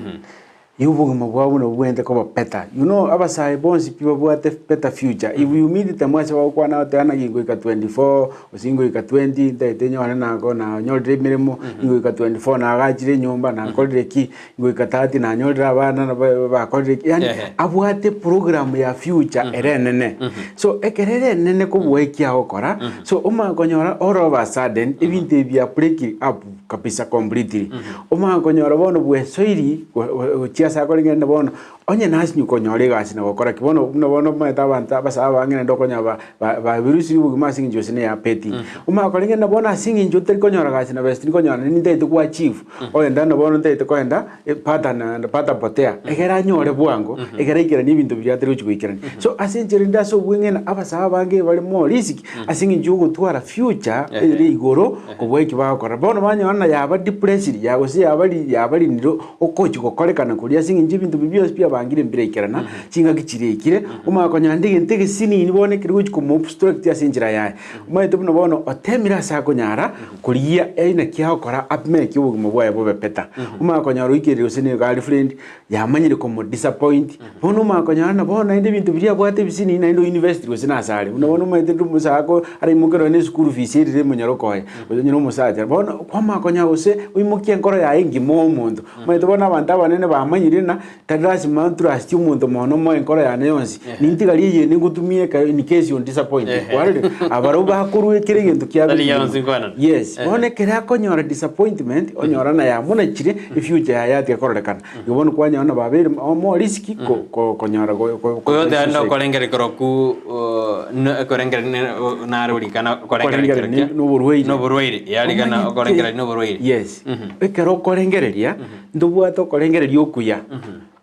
ya obogima bwabo buna bobwenerete koba better. You know abasae bonsi pi babwate better future, if you meet them ase bagokwana goteba naki ngoika 24 Gose ingoika 20 ntaete nyore nako nanyorire emeremo, ingoika 24 nagachire enyomba nakorire ki, ingoika 30 nanyorire abana na ba- bakorire ki, yaani Ehe. abwate program ya future ere enene. So ekero ere enene kobua eki agokora, so omanye konyora all of a sudden ebinto ebi bia break up kabisa completely. Omanye konyora bono bwesoiri go- go- gochia ase akore ng'ende bono, onye nasinywa konyora egasi na gokora ki, bono buna bono omanyete abanto abasae abange naende okonyora ba Ba babirusirie obogima ase eng'encho gose neya betting. Omanye koreng'ana na bono ase eng'encho otari konyora gasi na besa tiri konyora naende nintagete go achieve, ogenda na bono ntagete koenda pata na pata potea, egere anyore bwango, egere aikeranie ebinto biria atari gochi goikerania. So ase enchera ende ase obweng'ena abasae abange bare more risk ase eng'encho ya ogotwara future ere igoro kobua eki bagokora. Bono banyora na yaba depressed ya gose yabari yabarinire okochi gokorekana koria ase eng'encho ebinto biria bionsi biabangire mbiraikerana, Chingaki chiria ekire, omanye konyora nde egento egesinini bono ekere gochia komoobstruct ase enchera yaye. Omanyete buna bono otemire ase akonyara korigia eri naki agokora ameke obogima bwaye bobe better. Omanye konyora oikerire gose ne girlfriend, yamanyire komodisappoint, bono omanye konyora ng'a bono naende ebinto biria abwate ebisinini naende oinvestiri gose nase are. Buna bono omanyete ndire omosae ako araimoke nonye na eschool fees erire emonyoroko oye, gose onye na omosacha. Bono kwamanya konyora gose oimokie enkoro yaye engima omonto. Omanyete bono abanto abanene bamanyire ng'a Tari lasima ntrust omonto mono moe enkoro yane yonsi, nintigarie eyende ngotumie ekero in case you disappoint. Kwarorire? Abarabwo bakorwa kera egento kiabo Tari ekegima. yonsi nkwanana. Yes. Ehe. Bono ekero akonyora disappointment, onyora na yamonachire, efuture yaye yatiga kororekana. Igo bono kwanyora na babeire more risk ko- ko- konyora go- go- Oyo tayari suicide. nokorengereria koroku uh, korengereria ne- nare orikana korengereria Korengereria kero kia- noborwaire. noborwaire yarikana Omanyete- okorengereria noborwaire Yes. Ekero okorengereria, Ntobwate okorengereria okuya,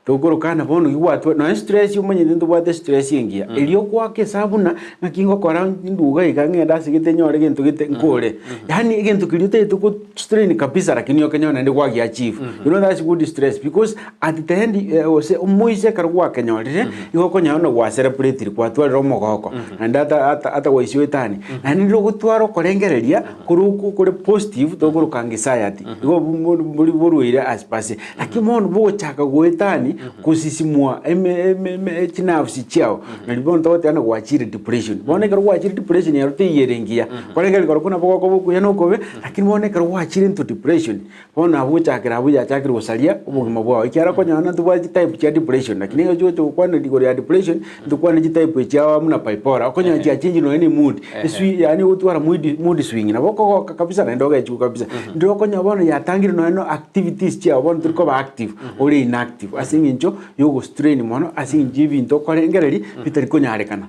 tokorokana bono gigwatwa nonya stress omanyete ntobwate stress engiya, erio ogoaka esabu buna ng'aki ngokora nduga iga ng'ende ase gete nyore gento gete nkore. Yaani egento keria otagete go strain kabisa lakini okenyora naende gwagi achieve. You know that's good stress because at the end gose omoiso ekero gwakenyorire, igo okonyora buna gwa celebratire kwatwarire omogoko, naende ata ata ata gwaisia oetanie. Naende riria ogotwara okorengereria Korwa okwo kore positive tokoroka anxiety igo bori borwaire as per se. Lakini bono bogochaka goetani kosisimwa eme eme eme chinafsi chiao nari bono togoteba ng'a gwachire depression. Bono ekero gwachire depression ero teiyo ere engiya, korengeri korokwo nabo gokoba okuya na okobe, lakini bono ekero gwachire into depression, bono abwo gochakera abwo yachakire gosaria obogima bwao ekiagera okonyora ng'a ntobwate chitype chia depression lakini ekero chigocha gokwana igoro ya depression, ntokwane chitype echia buna bipolar, okonyora chiachenchire nonya na emood, eswi yaani ogotwara mood mood swing nabo okogoka kabisa naende ogechigwa kabisa. Ndire okonyora bono yatangire nonya na activities chiago bono tori koba active, ore inactive ase eng'encho ya ogostrain mono ase eng'encho ya ebinto okorengereria bitari konyarekana.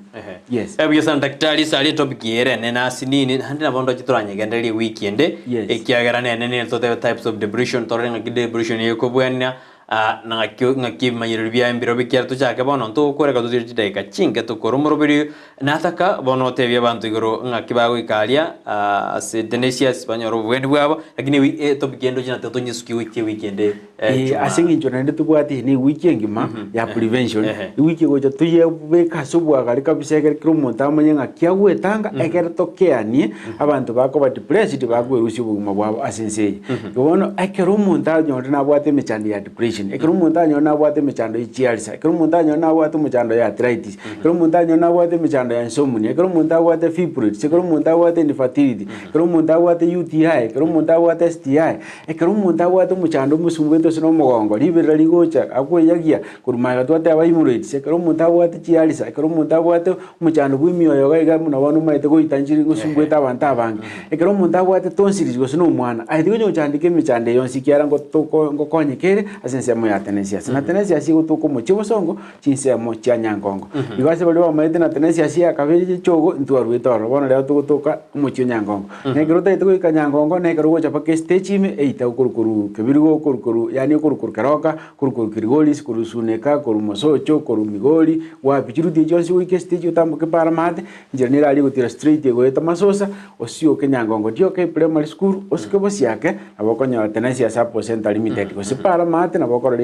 Yes. Ebuya sana daktari ase aria etopic eye ere enene ase nini naende nabo ndoche toranyegendererie ewiki ende Yes. ekiagera nene nere totebe types of depression torore ng'aki depression ekobwania. Ah, naki ng'aki ebimanyereri biaye mbirobio ekiagera tochake bono ntogokoreka totire chidakika chinke tokore omoroberi nataka bono otebie abanto igoro ng'aki bagoika aria ah, ase Tenacious banyore obobweni bwabo lakini ewi etopic ende oche natio tonyesuki goikia ewiki ende eh, Eh, ase Jumaa. eng'encho naende tobwate eye na ewiki engima ya prevention, Ehe. ewiki egocha toyebeke ase obwagare kabisa ekere kera omonto amanye ng'aki agwetanga ekere tokeanie abanto bakoba depressed bakwerusia obogima bwabo ase ense eye. Igo bono ekero omonto anyorire nabwate emechando ya depression, ekero omonto anyorire nabwate emechando ye chialsa, ekero omonto anyorire nabwate omochando ya arthritis, ekero omonto anyorire nabwate emechando ya insomnia, ekero omonto abwate fibroids, ekero omonto abwate infertility, ekero omonto abwate UTI, ekero omonto abwate STI, ekero omonto abwate omochando omosumbete ase na omogongo, riberera rigocha akoeyagia korwa magega twateba hemorrhoids, ekero omonto abwate chialsa, ekero omonto abwate Omochando bw'emioyo iga iga buna bono omanyete goita nchiri gosumbuete abanto abange. Ekero omonto abwate tonsils gose na omwana, aye tiga onye gochandeka emechando eye yonsi ekiagera ngotoko ngokonyeka ere ase ensemo ya Tenesias. Na Tenesias egotoka omochie bosongo chinsemo chia Nyangongo. Igo ase baria bamaete na Tenesias ya kabere chichogo ntwaruete ororo bono rero togotoka omochie o Nyangongo. Na ekero otagete goika Nyangongo na ekero ogocha mpaka estage ime eita okorwa korwa Kebirigo okorwa korwa yaani okorwa korwa Keroka korwa korwa Kilgoris, korwa Suneka, korwa Mosocho, korwa Migori, wapi chiruti echio chionsi goika estage otamboke para maate, enchera nere aria egotira straight egoeta Masosa, osioke Nyangongo Dioka Primary School, osike Bosiake, nabo okonyora Tenasia Sacco Centre Limited, gose para maate nabo okorora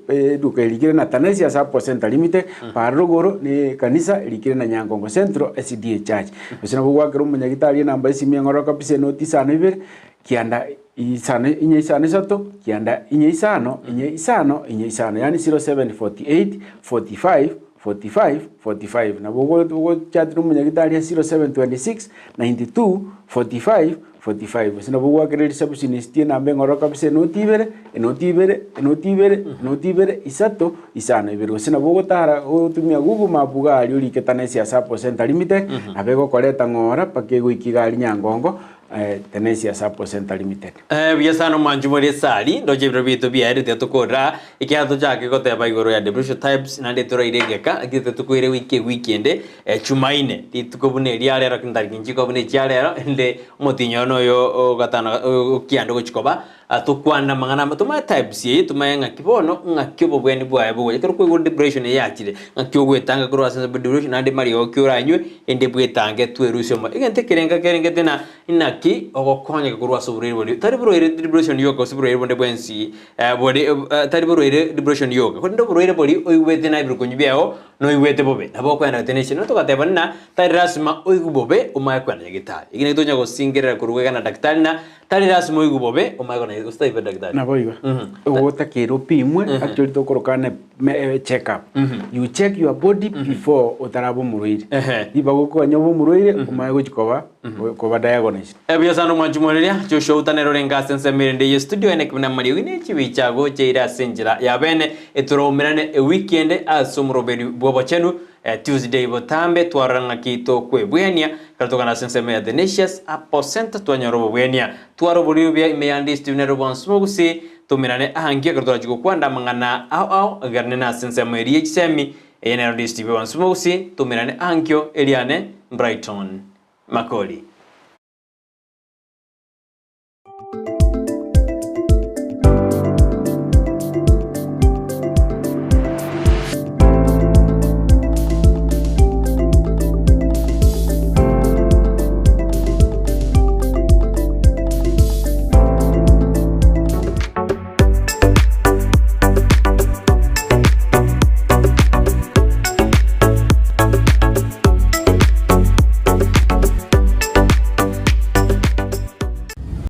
eduka erikire na Tenasia Sacco Centre Limited, para rogoro na ekanisa erikire na Nyangongo Central SDA Church. Gose nabo ogwakera omonyagitari enamba esimi eng'ororo kabisa enoti isano ibere, kianda isano inye isano isato, kianda inye isano, inye isano, inye isano, yaani 0748 45 45 45. Nabo ogo- ogochat na omonyagitari ase 0726 92 45 45. Gose nabo ogwakera receptionist enamba eng'ororo kabisa enoti ibere, enoti ibere, enoti ibere, enoti ibere, isato, isano ibere. Gose nabo ogotara gotumia Google map iga aria orike Tanesia Sacco Centre Limited, nabo egokoreta ng'ora mpaka egoika iga aria Nyangongo, Tenesia Sacco Centre Limited. Buya sana omwanchi more esari, ndoche ebiro biaito biaerire tiga tokorera, ekiagera tochake goteba igoro ya depression types naende toraire egeka, lakini titokoire wiki ewiki ende chumaine, rituko buna eria rero lakini tariki nchikoba buna echia rero, ende omotinyi one oyo ogatano okianda ogochia koba, tokwane amang'ana amo tomanye types eye tomanye ng'aki bono ng'aki obobweni bwaye bogocha. Ekero kwaigure depression eye yachire, ng'aki ogwetanga korwa ase depression naende mariogo ki oranywe ende bwetange twerusie omo. Egento ekerenga kerengete na inaki ogokonyeka korwa ase oborwaire boria. Tari borwaire depression yoka gose borwaire bonde bwensi bori tari borwaire depression yoka, korende oborwaire boria oigwete na ebirokonyi biago noigwete bobe, nabo okoenda gete nechi. Nabo togateba ng'a tari lasima oigwe bobe omanye koenda nyagetari. Eki nakio tonya gosingerera korwa iga na daktari ng'a Tari lasima oigwe bobe omanye kona gose taibo daktari. Naboigo. Ogotakeire opimwe actually tokoroka ne me- check up. You check your body before otaraba omorwaire. Ribaga okoganya obe omorwaire omanye gochi koba koba diagnosed. Ebuya sana omwanchi moriria, Joshua Utanere orenge ase ensemo erende ye studio ene kebuna amariogi ne chibicha agocheire ase enchera ya bene etoraumerane ewiki ende ase omoroberi bw'obochenu Tuesday botambe twarora ng'aki tokwebwenia, ekero tokogenda ase ensemo ya Tenacious Apple Centre twanyora obobwenia. Twara oboriri obuya ime ya Ndisi Tv nere obwansu bogusii, toumerane ahangi ekero torachie gokwanda amang'ana ao ao agerane nase ensemo eria ye chisemi, eye nero Ndisi TV obwansu bogusii, toumerane ahankio eriane Brighton Makori.